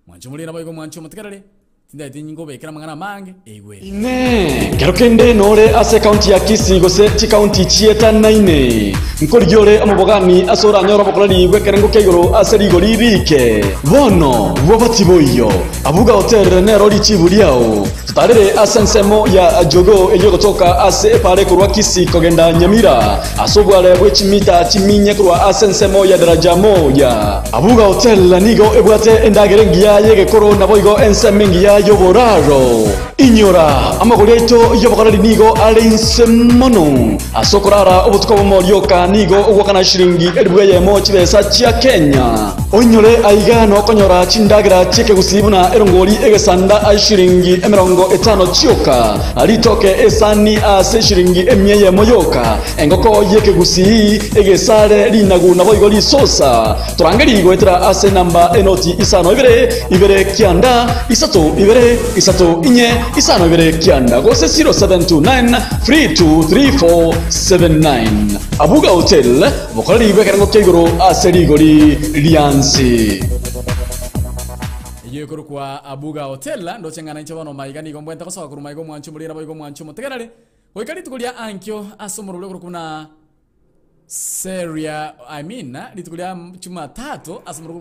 S3: Mwanche omoriri naboigo mwanche omotegereri, tindagete nkobekera amang'ana amange, eigwere.
S4: Inee! Kero kende nore ase ekaunti ya Kisii gose chikaunti chietanaine, nkorigia ore omobogani ase oranyore obokoreri bw'ekerengo kia igoro ase rigori riike? Bono bwoba tiboiyo, Abuga Hotel nero richibu riao. Totarere ase ensemo ya Jogoo eyio egotoka ase epaara ekorwa Kisii kogenda Nyamira, ase obware bwe chimita chiminye korwa ase ensemo ya Daraja Moja. Abuga Hotel nigo ebwate endagera engiya y'egekoro naboigo ensemo engiya y'oboraro. Inyora, amagori aito y'obokoreri nigo are inse mono. Ase okorara obotuko obomo rioka nigo ogwakana shilingi elifu eyemo chibesa chia Kenya. Oinyore aiga nokonyora chindagera chi'ekegusii buna erongori egesanda ase shilingi emerongo etano chioka, ritoke esani ase shilingi emia eyemo yoka, engoko y'ekegusii, egesare, rinagu naboigo risosa. Torangerie goetera ase enamba enoti isano ibere, ibere kianda, isato ibere, isato inye, isano ibere kianda gose 0729 3234 79. Abuga Hotel, bokoreri bw'ekerengo kia igoro ase rigori riansi.
S3: Eyio ekorokwa Abuga Hotel, ndoche ng'a nainche bono maiga nigo mbwente gosoka korwa maiga omwanchi omoriri naboigo omwanchi omotegereri, goika rituko ria ankio ase omorobori okorokwa buna Seria, I mean, rituko ria Jumatatu ase omorobori.